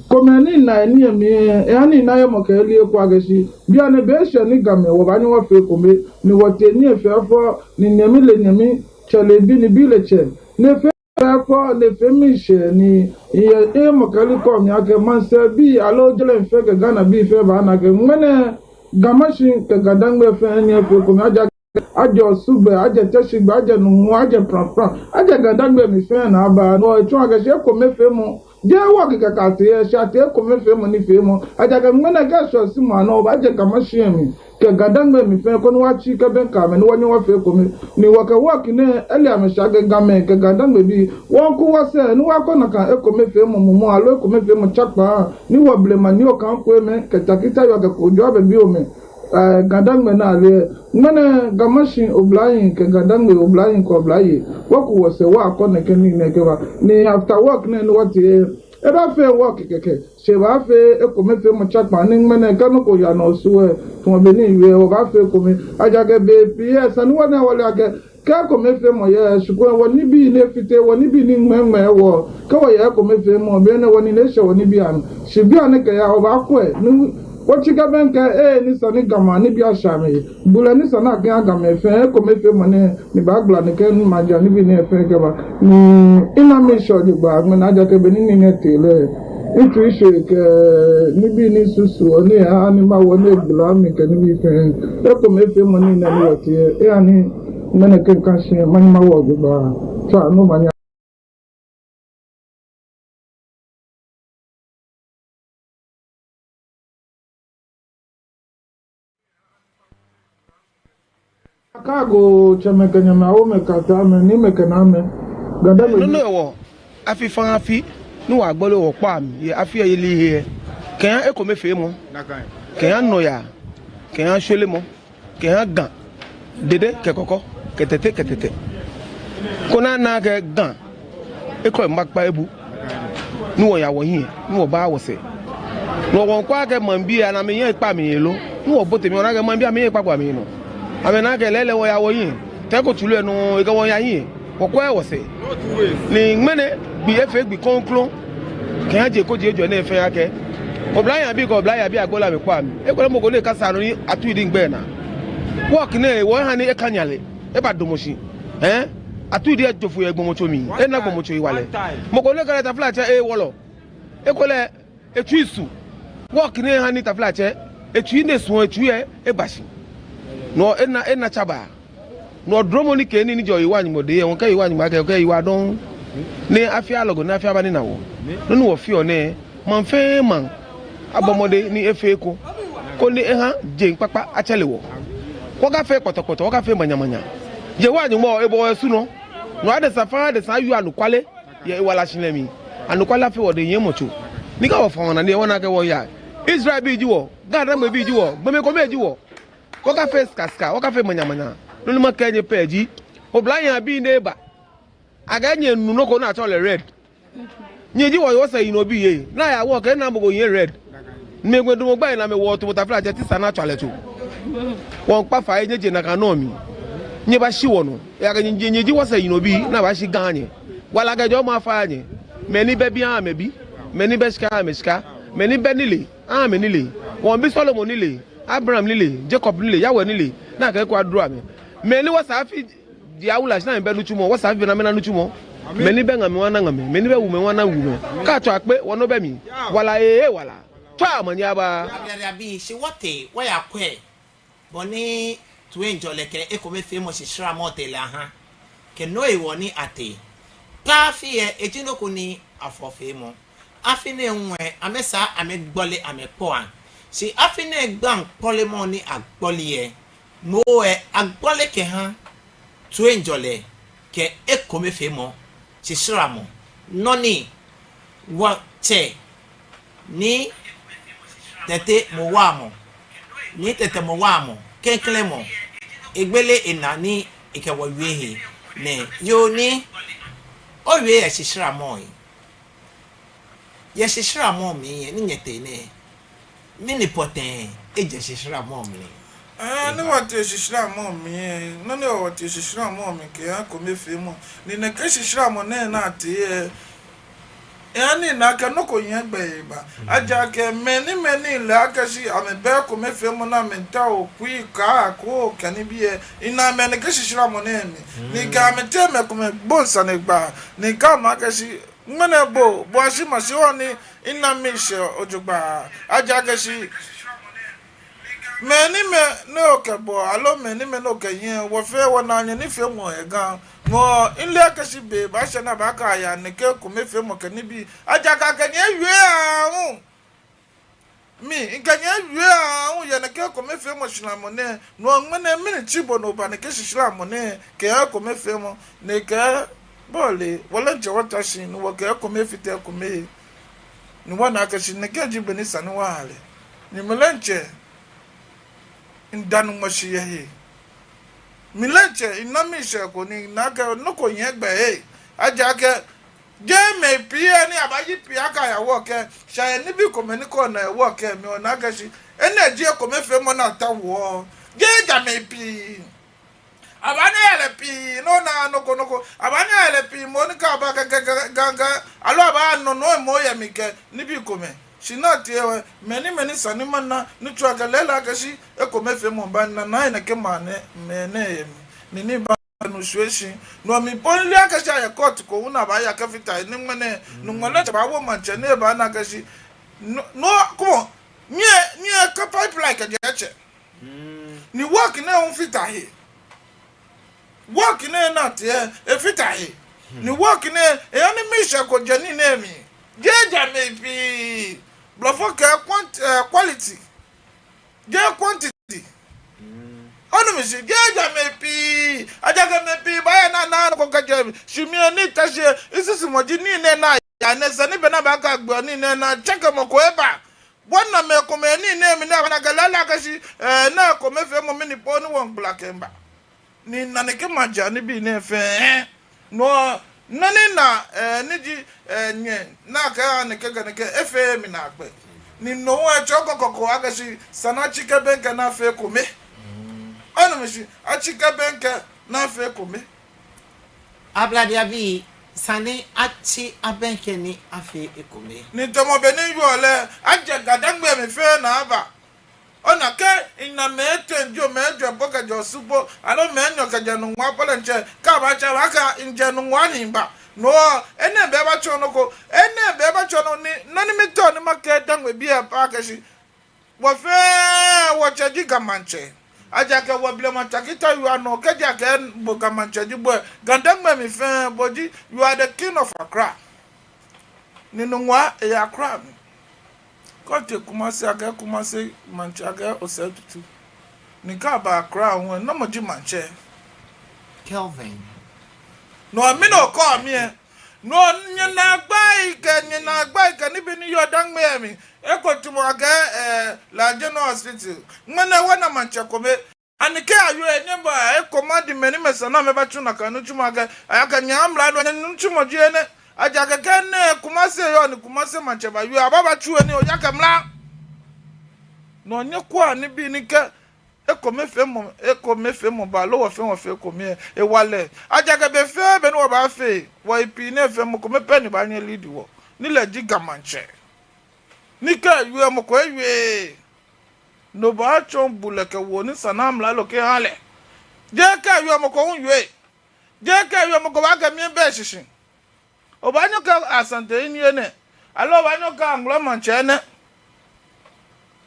komɛi ni na nii lɛ mli lɛ, eha ni mina hemɔkɛyeli eko akɛ shi bianɛ be eshɛ ni Gamɛi wɔbaanyɛ wɔfee ekome, ni wɔtee nii lɛ fɛo fɛo, ni nyɛmi le nyɛmi, tsɛ le bi ni bi le tsɛ, ni efee fɛo fɛo, ni efee miishɛɛ, ni eyɛ hemɔkɛyeli kɔ mli akɛ maŋsɛɛbii aloo jɛlɛ fɛɛ kɛ Ghana bii fɛɛ baana akɛ ŋmɛnɛ Ga Mashie kɛ Ga-Dangme fɛɛ ni efee ekome. Ejaakɛ ajɛ Osugbɛ, ajɛ Teshie gbɛ, ajɛ Numo, ajɛ Prampram, ajɛ Ga-Dangme mli fɛɛ ni aba, no etsɔɔ akɛ shi ekomefeemɔ jeee walk kɛkɛ atee, shi atee ekomefeemɔ nifeemɔ. Ejaakɛ ŋmɛnɛ kɛ eshɛ Osu maŋ nɔ, obaajɛ Ga Mashie mli kɛ Ga-Dangme mli fɛɛ koni wɔtsi kɛbɛŋkɛ amɛ ni wɔnyɛ wɔfee ekome. Ni wɔkɛ walk nɛɛ ele amɛshi akɛ Gamɛi kɛ Ga-Dangme bii, wɔŋku wɔsɛɛ ni wɔkɔ nakai ekomefeemɔ mumɔ aloo ekomefeemɔ tsakpaa ni wɔblema Nii Okaŋ Kwei mɛi kɛ Tackie Tayɔɔ kɛ Kojo Ababio mɛi, ɛɛ, Ga-Dangme naa lɛ. Ŋmɛnɛ Ga Mashie oblahii kɛ Ga-Dangme oblahii kɛ oblayei, wɔku wɔsɛɛ wɔyakɔ nɛkɛ nii nɛɛ kɛba. Ni after walk nɛɛ ni wɔtee lɛ, ebaafee walk kɛkɛ, shi ebaafee ekomefeemɔ tsakpaa. Ni ŋmɛnɛ kɛ nɔ ko yaa nɔ Osu lɛ, tamɔ bɔ ni miwie lɛ, wɔbaafee ekome. Ejaakɛ bei pii lɛ esa ni wɔna wɔle akɛ kɛ ekomefeemɔ yɛ, shi kwɛ wɔnibii ni efite, wɔnibii ni ŋmɛŋmɛ wɔ, kɛ wɔyɛ ekomefeemɔ, be nɛɛ wɔnine eshɛ wɔnibii anɔ. Shi bianɛ kɛya wɔbaakwɛ ni wɔtsi kɛbɛŋkɛ he ni esa ni Ga maŋ nibii ashɛ amɛhe. Bulɛ ni esa ni akɛha Gamɛi fɛɛ, ekomefeemɔ nɛɛ ni baagbala nɛkɛ maŋ nibii nɛɛ fɛɛ kɛba. Ni mina miishɛɛ jogbaŋŋ ŋmɛnɛ ejaakɛ bɔ ni nii nɛɛ tee lɛ, mitsui shwee kɛ nibii ni misusuɔ ni eha ni mawo ni egbala mi kɛ nibii fɛɛ. Ekomefeemɔ nii nɛɛ ni wɔtee lɛ, eha ni ŋmɛnɛ kɛ mika shi lɛ, manyɛ mawo jogbaŋŋ. Tswa ni omanye. Akɛ agoo tsɛmɛi kɛ nyɛmɛi, awomɛi kɛ ataamɛi, niimɛi kɛ naamɛi. Ga-Dangme. Nɔ nɔŋŋ hewɔ afi fɛɛ afi ni wɔgbɔle wɔkpaa mli yɛ afi lɛ yeli he lɛ, kɛha ekomefeemɔ, kɛha nɔyaa, kɛha shwelemɔ, kɛha Ga Dede kɛ Kɔkɔ kɛ Tɛte kɛ Tɛtɛ. Koni ana akɛ Ga ekolɛ mba kpa ebu, ni wɔya wɔhiɛ, ni wɔba wɔsɛɛ. Ni wɔŋkɔ akɛ maŋbii lɛ amɛnyɛ ekpa amɛhe lo, ni wɔbote mli wɔna akɛ maŋbii amɛnyɛ ekpa kpa amɛhe nɔ. Amɛna akɛ lɛɛlɛŋ wɔya wɔhiɛ, tɛ ko tsulɔ lɛ nɔ ekɛ wɔ yahiɛ. Wɔkwɛɛɛ wɔsɛɛ. Ni ŋmɛnɛ gbi efee gbi krɔŋkrɔŋ kɛha je ko je ejɔ nɛɛ fɛɛ akɛ oblahii abii kɛ oblayei abii agbɔle amɛkpaa mli. Ekolɛ mɔ ko ni ekasa nɔ ni Atuidi ŋgbɛnaa. Walk nɛɛ hewɔ eha ni ekanya lɛ, ebadamɔ shi. Ɛɛ, Atuidi ejo foi yɛ gbɔmɔtso mli, ena gbɔmɔtso hewalɛ. Mɔ ko ni ekɛɛ lɛ taflatsɛ ehe wɔlɔ, ekolɛ etsui su. Walk nɛɛ ha ni taflatsɛ etsui ni esuɔ etsui lɛ eba shi. No ena, ena tsabaa. No dromɔ ni kɛ nii ni jɛɔ Yehowa Nyɔŋmɔ dɛŋ lɛ, wɔŋkɛɛ Yehowa Nyɔŋmɔ akɛ, okɛ Yehowa dɔŋŋ. Ni afi alɔgɔ ni afi aba ni na wɔ. Nɔ ni wɔfeɔ nɛɛ, maŋ fɛɛ maŋ abɔ mɔdɛŋ ni efee eko, koni eha jeŋ kpakpa atsɛre wɔ. Wɔkafee kpɔtɔkpɔtɔ, wɔkafee manyamanya. Yehowa Nyɔŋmɔ ebɔ wɔ yɛ su nɔ. No adesa fɛɛ adesa awie anɔkwale yɛ ewala shihilɛ mli. Anɔkwale afee wɔdɛŋ nyɛmɔtso. Ni kɛ wɔfã wɔnane lɛ, wɔna akɛ wɔyaa. Israelbii ji wɔ, Ga-Dangmebii ji wɔ, gbɔmɛi komɛi ji wɔ. Wɔkafee sikasika, wɔkafee manyamanya. Nɔ ni makɛɛ nyɛ pɛ ji, oblahii abii ni eba, akɛ nyɛnu nɔ ko ni atsɛɔ lɛ red. Nyɛ ji wɔ, wɔsɛɛ yinɔbii lɛ. Ni aya walk lɛ, ena mɔ ko hiɛ red. Mɛi gbɛ damɔ gbɛ lɛ, ni amɛwo tamɔ taflatsɛ, tisa ni atswa lɛ tso. Wɔŋkpa fai, nyɛje nakai nɔ mli. Nyɛbashi wɔnɔ. Ejaakɛ nyɛ, nyɛ, nyɛ ji wɔsɛɛ yinɔbii, ni abashi Ga nyɛ. Wala kɛ jɔɔmɔ afa nyɛ. Mɛi ni bɛ bi aha amɛ bi. Mɛi ni bɛ shika aha amɛ shika. Mɛi ni bɛ nilee aha amɛ nilee. Wɔŋbi Solomon nilee, Abraham nilee, Jacob nilee, Yahweh nilee, ni akɛ eko aduro amɛ. Mɛi ni wɔsɛɛ afi ji awula shi ni amɛbɛ nitsumɔ, wɔsɛɛ afi bɛ ni amɛna nitsumɔ. Mɛi ni bɛ ŋamɛi wɔna ŋamɛi, mɛi ni bɛ wumɛi wɔna wumɛi. Kɛ atswa kpe, wɔnɔ bɛ mli. Wala ee, ee wala. Tswa omanye aba. Abiabiabii, shi wɔtee wɔyakwɛ bɔ ni toiŋjɔlɛ kɛ ekomefeemɔ shishramɔ tee lɛ aha, kɛ no hewɔ ni atee. Tɛ afi lɛ, eji nɔ ko ni afɔɔ feemɔ. Afi nɛɛ hu lɛ, amɛsaa amɛgbɔle amɛkpɔa. Shi afi nɛɛ gbaŋ kpɔlemɔ ni agbɔle lɛ, moŋ lɛ agbɔle kɛha toiŋjɔlɛ. kɛ ekomefeemɔ shisharamɔ. Nɔ ni wɔtsɛ Nii Tɛte Mowamɔ, Nii Tɛte Mowamɔ, klɛŋklɛŋ mɔ, egbele enaa ni ekɛ wɔ wie he nɛ. Yoo Nii, owie yɛ shisharamɔ he. Yɛ shisharamɔ mli yɛ ni nyɛtee nɛɛ, mɛni pɔtɛɛ ejɛ shisharamɔ mli? Ɛɛ, ni wɔtee shisharamɔ mli yɛ, nɔ ni wɔtee shisharamɔ mli kɛha ekomefeemɔ. Ni nɛkɛ shisharamɔ nɛɛ ni atee yɛ, eha ni ana akɛ nɔ ko yɛ gbɛ eba. Ejaakɛ mɛi ni, mɛi ni le akɛ shi amɛbɛ ekomefeemɔ ni amɛtaoɔ, kui, kaa, koo kɛ nibii yɛ, ena amɛ nɛkɛ shisharamɔ nɛɛ mli. Ni kɛ amɛteŋ mɛi komɛi gbo sanegbaa, ni kɛ amɛ akɛ shi ŋmɛnɛ bo, bo ashi mashi hewɔ ni ena miishɛɛ jogbaŋŋ. Ejaakɛ shi mɛi ni, mɛi ni okɛbɔ, aloo mɛi ni, mɛi ni okɛyɛ, wɔ fɛɛ wɔnaa nyɛnifeemɔ yɛ Ga. Mɔ, mile akɛ shi be baashɛ ni abaakɛɛ aya nɛkɛ ekomefeemɔ kɛ nibii. Ejaakɛ akɛ nyɛ wie aahu. Mi, mikɛ nyɛ wie aahu yɛ nɛkɛ ekomefeemɔ shisharamɔ nɛɛ. No ŋmɛnɛ mɛni tsi bo ni oba nɛkɛ shisharamɔ nɛɛ kɛha ekomefeemɔ? Ni kɛ bo lɛ, wɔ diɛŋtsɛ wɔta shi ni wɔkɛ ekome fite ekome he. Ni wɔna akɛ shi nɛkɛ ji bɔ ni esa ni wɔha lɛ. Ni mi diɛŋtsɛ mida Nyɔŋmɔ shi yɛ he. Mi diɛŋtsɛ mina miishɛɛ ko ni mina akɛ nɔ ko yɛ gbɛ he. Ejaakɛ jeee mɛi pii ni abaayi pii akɛ aya work, shi yɛ nibii komɛi ni kɔɔ naa yɛ work mli, ona akɛ shi enɛ ji ekomefeemɔ ni ataoɔ. Jeee ja mɛi pii. Abaanyɛ aya lɛ pii, no naa nɔ ko nɔ ko. Abaanyɛ aya lɛ pii moŋ ni kɛ aba kɛ, kɛ, kɛ, kɛ, kɛ, aloo abaanɔ nɔ moŋ yɛ mli kɛ nibii komɛi. Shi ni atee yɛ, mɛni, mɛni esa ni mana, ni tsɔɔ akɛ lɛɛlɛŋ akɛ shi ekomefeemɔ baana, naa yɛ nɛkɛ maŋ nɛɛ, mɛi nɛɛ yɛ mli. Ni ni ba no shwɛ shi. No mli po mile akɛ shi ayɛ court ko hu ni abaaya kɛfata he ni ŋmɛnɛ, Nyɔŋmɔ lɛ tsɛ baawo maŋtsɛ ni ebaana akɛ shi. No, no, come on. Nyɛ, nyɛkɛ pipeline kɛjɛ tsɛ. Ni work nɛɛ hu fata he. Work nɛɛ ni atee, efata he. Ni work nɛɛ, eha ni miishɛɛ ko jɛ nii nɛɛ mli. Jeee ja mɛi pii. Blɔfo kɛɛ quant-, eh, quality. Jeee quantity. Onu mi shishi, jeee ja mɛi pii. Ejaakɛ mɛi pii baaya ni anaaa nɔ ko kɛjɛ mli. Shi mi ni mita shi, misusumɔ ji nii nɛɛ ni aya nɛɛ, esa ni be ni abaakɛɛ agbeɔ nii nɛɛ naa, tsɛkemɔ ko eba. Wɔna mɛi komɛi nii nɛɛ mli ni abaana akɛ lɛɛlɛŋ akɛ shi, eh, nɛɛ ekomefeemɔ mli ni po ni wɔŋgbala kɛmiiba. Ni nane kɛ maŋ ja nibii nɛɛ fɛɛ. No, nɔ ni na, eh, ni ji, eh, nyɛ, ni akɛɛ nɛkɛ kɛ nɛkɛ, efeee mi naakpɛɛ. Ni no hu etsɔɔ kɔkɔɔkɔ akɛ shi esa ni atsi kɛbɛŋkɛ ni afee ekome. Onu mi shishi, atsi kɛbɛŋkɛ ni afee ekome. Ablade abii, esa ni atsi abɛŋkɛ ni afee ekome. Ni tamɔ bɔ ni miwieɔ lɛ, ajɛ Ga-Dangme mli fɛɛ ni aba. Ona akɛ, mina mɛi etɛ jio, mɛi ejwɛ po kɛjɛ Osu po, aloo mɛi enyɔ kɛjɛ Nungua po lɛ diɛŋtsɛ, kɛ abaatsɛ, abaakɛɛ mijɛ Nungua ni miba. No, enɛ bɛ baatsɔ nɔ ko, enɛ bɛ baatsɔ nɔ ni, nɔ ni mitaoɔ ni makɛɛ Dangmebii lɛ pɛ akɛ shi, wɔ fɛɛ wɔtsɛ ji Ga Maŋtsɛ. Ejaakɛ wɔ blema tsakita yɔɔ nɔ, kɛji akɛɛ bo Ga Maŋtsɛ ji bo lɛ, Ga-Dangme mli fɛɛ, bo ji, you are the king of Accra. Ni Nungua, eyɛ Accra mli. Kɛ otee Kumasi, akɛɛ Kumasi Maŋtsɛ, akɛɛ Osei Tutu. Ni kɛ aba Accra hu lɛ, namɔ ji Maŋtsɛ? Kelvin. No, mi nɔ ko mi lɛ. No, nyɛnaagbai kɛ, nyɛnaagbai kɛ nibii ni yɔɔ Dangme mli. Eko tamɔ akɛ, eh, La General Hospital. Ŋmɛnɛ wɔna maŋtsɛ kome. Ani kɛ awie, nyɛbaa, eh, command mɛi ni amɛsa ni amɛbatsu nakai nitsumɔ akɛ, aya kɛ nyɛ amralo, nyɛnitsumɔ ji enɛ. Ejaakɛ kɛ nɛɛ Kumasi yɔɔ ni Kumasi maŋtsɛ bawie, abaabatsu he ni oya kɛ mra. No nyɛkwɛa nibii ni kɛ ekomefeemɔ, ekomefeemɔ ba, aloo wɔ fɛɛ wɔfee ekome lɛ, ewala. Ejaakɛ be fɛɛ be ni wɔbaafee, wɔyɛ pii ni efee mɔ kome pɛ ni baanyɛ lead wɔ. Ni lɛ ji Ga Maŋtsɛ. Ni kɛ ewie, mɔ ko ewieee. No baatsɔ bulɛ kɛ woo ni esa ni amralo kɛha lɛ. Jeee kɛ ewie mɔ ko hu wieee. Jeee kɛ ewie mɔ ko baakɛɛ mi ebɛ shishi. Obaanyɛ okɛɛ Asante ni enɛ. Aloo obaanyɛ okɛɛ Angola Maŋtsɛ nɛ.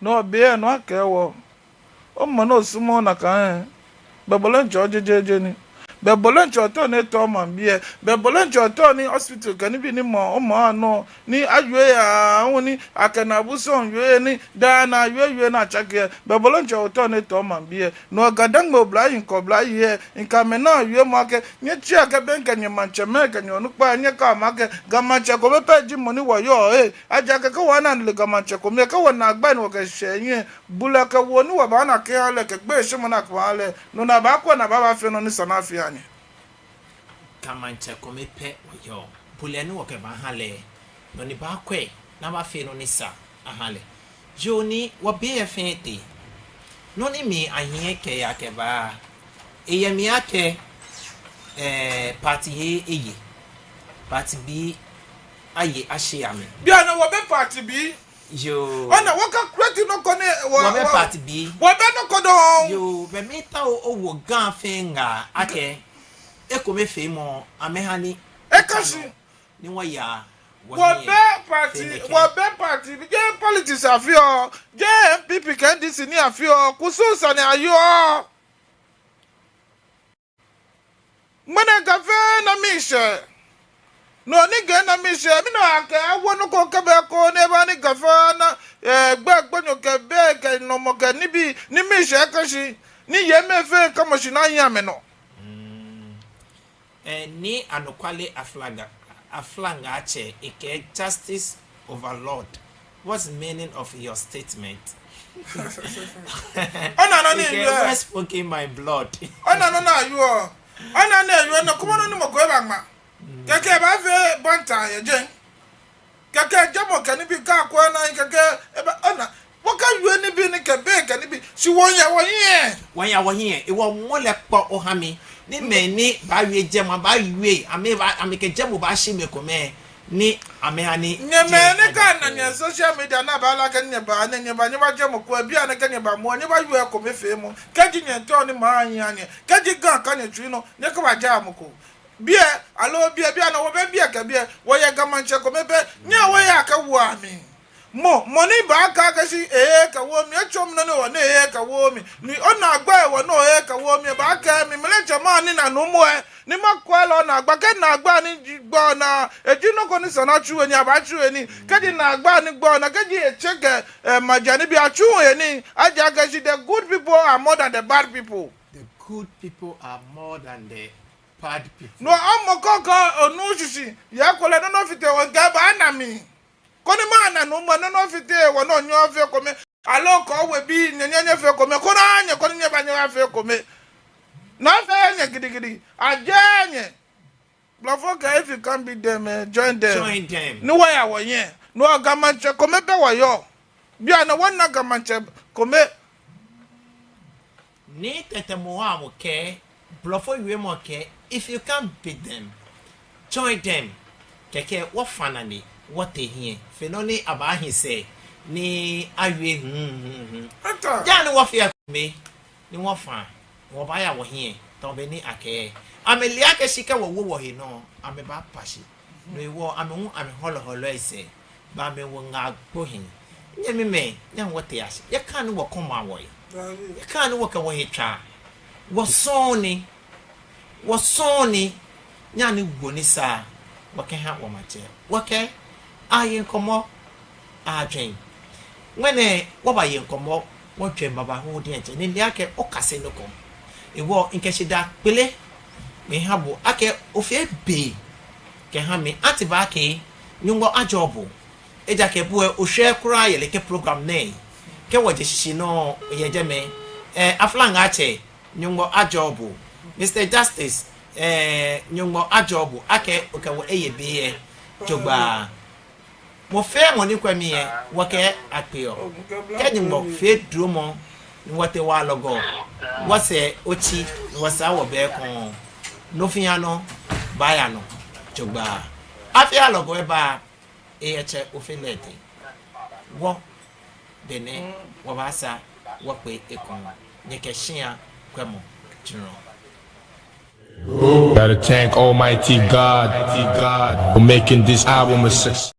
No be lɛ no akɛɛ wɔ. Omɔ ni osumɔɔ nakai lɛ, bɛ bo lɛ diɛŋtsɛ ojejeje ni. Bɛ bo lɛ ntsɛ otao ni etɔ maŋbii lɛ. Bɛ bo lɛ ntsɛ otao ni hospital kɛ nibii ni ma, oma nɔ, ni awie ya, hu ni akɛ naabu sɔŋ wie ni daa naawiemɔ wie ni atsake lɛ. Bɛ bo lɛ ntsɛ otao ni etɔ maŋbii lɛ. No Ga-Dangme oblahii kɛ oblayei lɛ, mikɛ amɛnaa wiemɔ akɛ, nyɛtsia kɛbɛŋkɛ nyɛmaŋtsɛmɛi kɛ nyɛ onukpai, nyɛkɛɛ amɛ akɛ, Ga Maŋtsɛ kome pɛ ji mɔ ni wɔyɔɔ lɛ. Ejaakɛ kɛ wɔna ni le Ga Maŋtsɛ kome, kɛ wɔnaagba ni wɔkɛshɛ nyɛ, bulɛ kɛ woo ni wɔbaana kɛha lɛ, kɛ gbeyeishemɔ ni akɛbaha lɛ, no ni abaakwɛ ni abaafee nɔ ni sa ni afee aha nyɛ. Ga Maŋtsɛ kome pɛ wɔyɔɔ. Bulɛ ni wɔkɛbaaha lɛ, no ni abaakwɛ ni abaafee nɔ ni sa aha lɛ. Yoo, ni wɔbe lɛ fɛɛ tee. Nɔ ni mli ahiɛ kɛya kɛba, eyɛ mli akɛ, eh, party A eye, party B aye ashi amɛ. Bianɛ wɔbɛ party B. Yoo. Ona, wɔka create nɔ ko ni wɔ, wɔbɛ wɔ, party B. Wɔbɛ nɔ ko dɔŋŋ. Yoo, bɛ miitao owo Ga fɛɛ ŋaa akɛ ekomefeemɔ, amɛha ni eka shi. Ni wɔya. Wɔbɛ party, wɔbɛ party, jeee politics afeɔ, jeee N P P kɛ N D C ni afeɔ, kusum sane ayɔɔ. Ŋmɛnɛ Ga fɛɛ na miishɛɛ. No ni Ga na miishɛɛ, mina akɛ awo nɔ ko kɛba ko ni eba ni Ga fɛɛ na, eh, gbɛ gbonyo kɛ be kɛ nɔmɔ kɛ nibii ni miishɛɛ ka shi, ni yei amɛfee kɛmɔ shi ni aye amɛnɔ. Mm. Eh, ni anɔkwale aflaŋa, aflaŋatsɛ, ekɛɛ justice overlord. What's the meaning of your statement? Ona nɔ ni eyɔɔ. Well spoken, my blood. Ona nɔ ni eyɔɔ. Ona nɔ ni eyɔɔ, no kuma nɔ ni mɔ ko ebaŋma. Mm. Kɛkɛ ebaafee banta yɛ jɛi. Kɛkɛ jɛmɔ kɛ nibii ka kwɛ na kɛkɛ eba, ona. Wɔkawie nibii ni kɛ be kɛ nibii. Shi wɔya wɔhiɛ. Wɔya wɔhiɛ. Ewɔ mɔ lɛ kpɔ oha mi. Ni mɛi ni baawie jɛmɔ, baawie. Amɛ ba, amɛkɛ jɛmɔ baashi mɛi komɛi. Ni amɛha ni. Nyɛmɛi ni kɛ ana nyɛ social media ni abaala akɛ nyɛba, nyɛ, nyɛba, nyɛba jɛmɔ ko, bianɛ kɛ nyɛba mɔ, nyɛbawie ekomefeemɔ. Kɛji nyɛmiitao ni maŋ ahi aha nyɛ. Kɛji Ga ka nyɛtsui nɔ, nyɛkɛba ja mɔ ko. Biɛ, aloo biɛ, bianɛ wɔbɛ biɛ kɛ biɛ, wɔyɛ Ga Maŋtsɛ kome pɛ, nyɛhaa wɔya kɛwoa mli. Mɔ, mɔ ni baakɛɛ akɛ shi, ehe kɛwo mi, etsɔ mi nɔ ni wɔ ni ehe kɛwo mi. Ni onaagba ewo nɔ ehe kɛwo mi, baakɛɛ mi, mile jama ni na nu mɔ ɛ, ni makwɛ lɛ onaagba, kɛ naagba ni ji gbɔ naa, eji nɔ ko ni sa ni atsu he nii, abaatsu he nii. Kɛji naagba ni gbɔ naa, kɛji etsɛ kɛ, eh, maja nibii atsuuu he nii, ejaakɛ shi the good people are more than the bad people. The good people are more than the bad people. No, amɔ kɔkɔ, onu shishi, ya kole no no fite, wɔkɛ baana mli. Koni maana nu mɔ no no fite, wɔ no nyɛfee ekome. Aloo kɛ wɔbii, nyɛ, nyɛ, nyɛfee ekome. Koni nyɛ, koni nyɛba nyɛfee ekome. Ni afee nyɛ gidigidi. Ajɛ nyɛ. Blɔfo kɛɛ, if you can't beat them, eh, join them. Join them. Ni wɔya wɔhiɛ. No Ga Maŋtsɛ kome pɛ wɔyɔɔ. Bianɛ wɔna Ga Maŋtsɛ kome. Ni tɛtɛ mɔ wa mɔ kɛɛ, blɔfo wiemɔ kɛɛ, if you can't beat them, join them. Kɛkɛ wɔfã nane, wɔtee hiɛ. Fe nɔ ni abaahi sɛɛ, ni awie, hmm, hmm, hmm. Ata. Ja ni wɔfee ekome, ni wɔfã, wɔbaaya wɔhiɛ, tamɔ bɔ ni akɛɛ. Amɛle akɛ shi kɛ wɔwo wɔhe nɔ, amɛbaapa shi. No hewɔ amɛ hu amɛhɔlɔhɔlɔ esɛɛ, bɛ amɛwo ŋaa kpo hiɛ. Nyɛmimɛi, nyɛhaa wɔtea shi. Nyɛkaha ni wɔkɔma wɔhe. Nyɛkaha ni wɔkɛ wɔhe tswaa. Wɔ sɔŋŋ ni, wɔ sɔŋŋ ni, nyɛhaa ni wɔ ni sa, wɔkɛha wɔmaŋtsɛ. Wɔkɛ, aye ŋkɔmɔ, ajwɛŋ. Ŋmɛnɛ, wɔbaye ŋkɔmɔ, wɔjwɛŋ babaoo diɛŋtsɛ, ni mile akɛ okase nɔ ko. Hewɔ, mikɛ shidaa kpele miiha bo akɛ ofee be kɛha mi. Ati ba akɛ Nyɔŋmɔ ajɔɔ bo. Ejaakɛ bo lɛ oshwɛ kwraa yɛ nɛkɛ program nɛɛ. Kɛ wɔje shishi nɔ yɛ jɛmɛ. Eh, aflaŋatsɛ, Nyɔŋmɔ ajɔɔ bo. Mister Justice, eh, Nyɔŋmɔ ajɔɔ bo akɛ okɛ wɔ eye be lɛ jogbaŋŋ. Mɔ fɛɛ mɔ ni kwɛ mi lɛ, wɔkɛ akpeɔ. Kɛ Nyɔŋmɔ fee duromɔ, ni wɔtee wɔlɔgɔ, wɔsɛɛ otsi, ni wɔsaa wɔbɛ ekoŋŋ. Nɔ fɛɛ nɔ baaya nɔ jogbaŋŋ. Afi alɔgɔ eba, eyɛ Tsɛ Ofe Lɛte. Wɔ, dɛnɛ, wɔbaasaa wɔkpe ekoŋŋ. Nyɛkɛ shia kwɛmɔ jurɔ. Gotta thank Almighty God for making this album a success.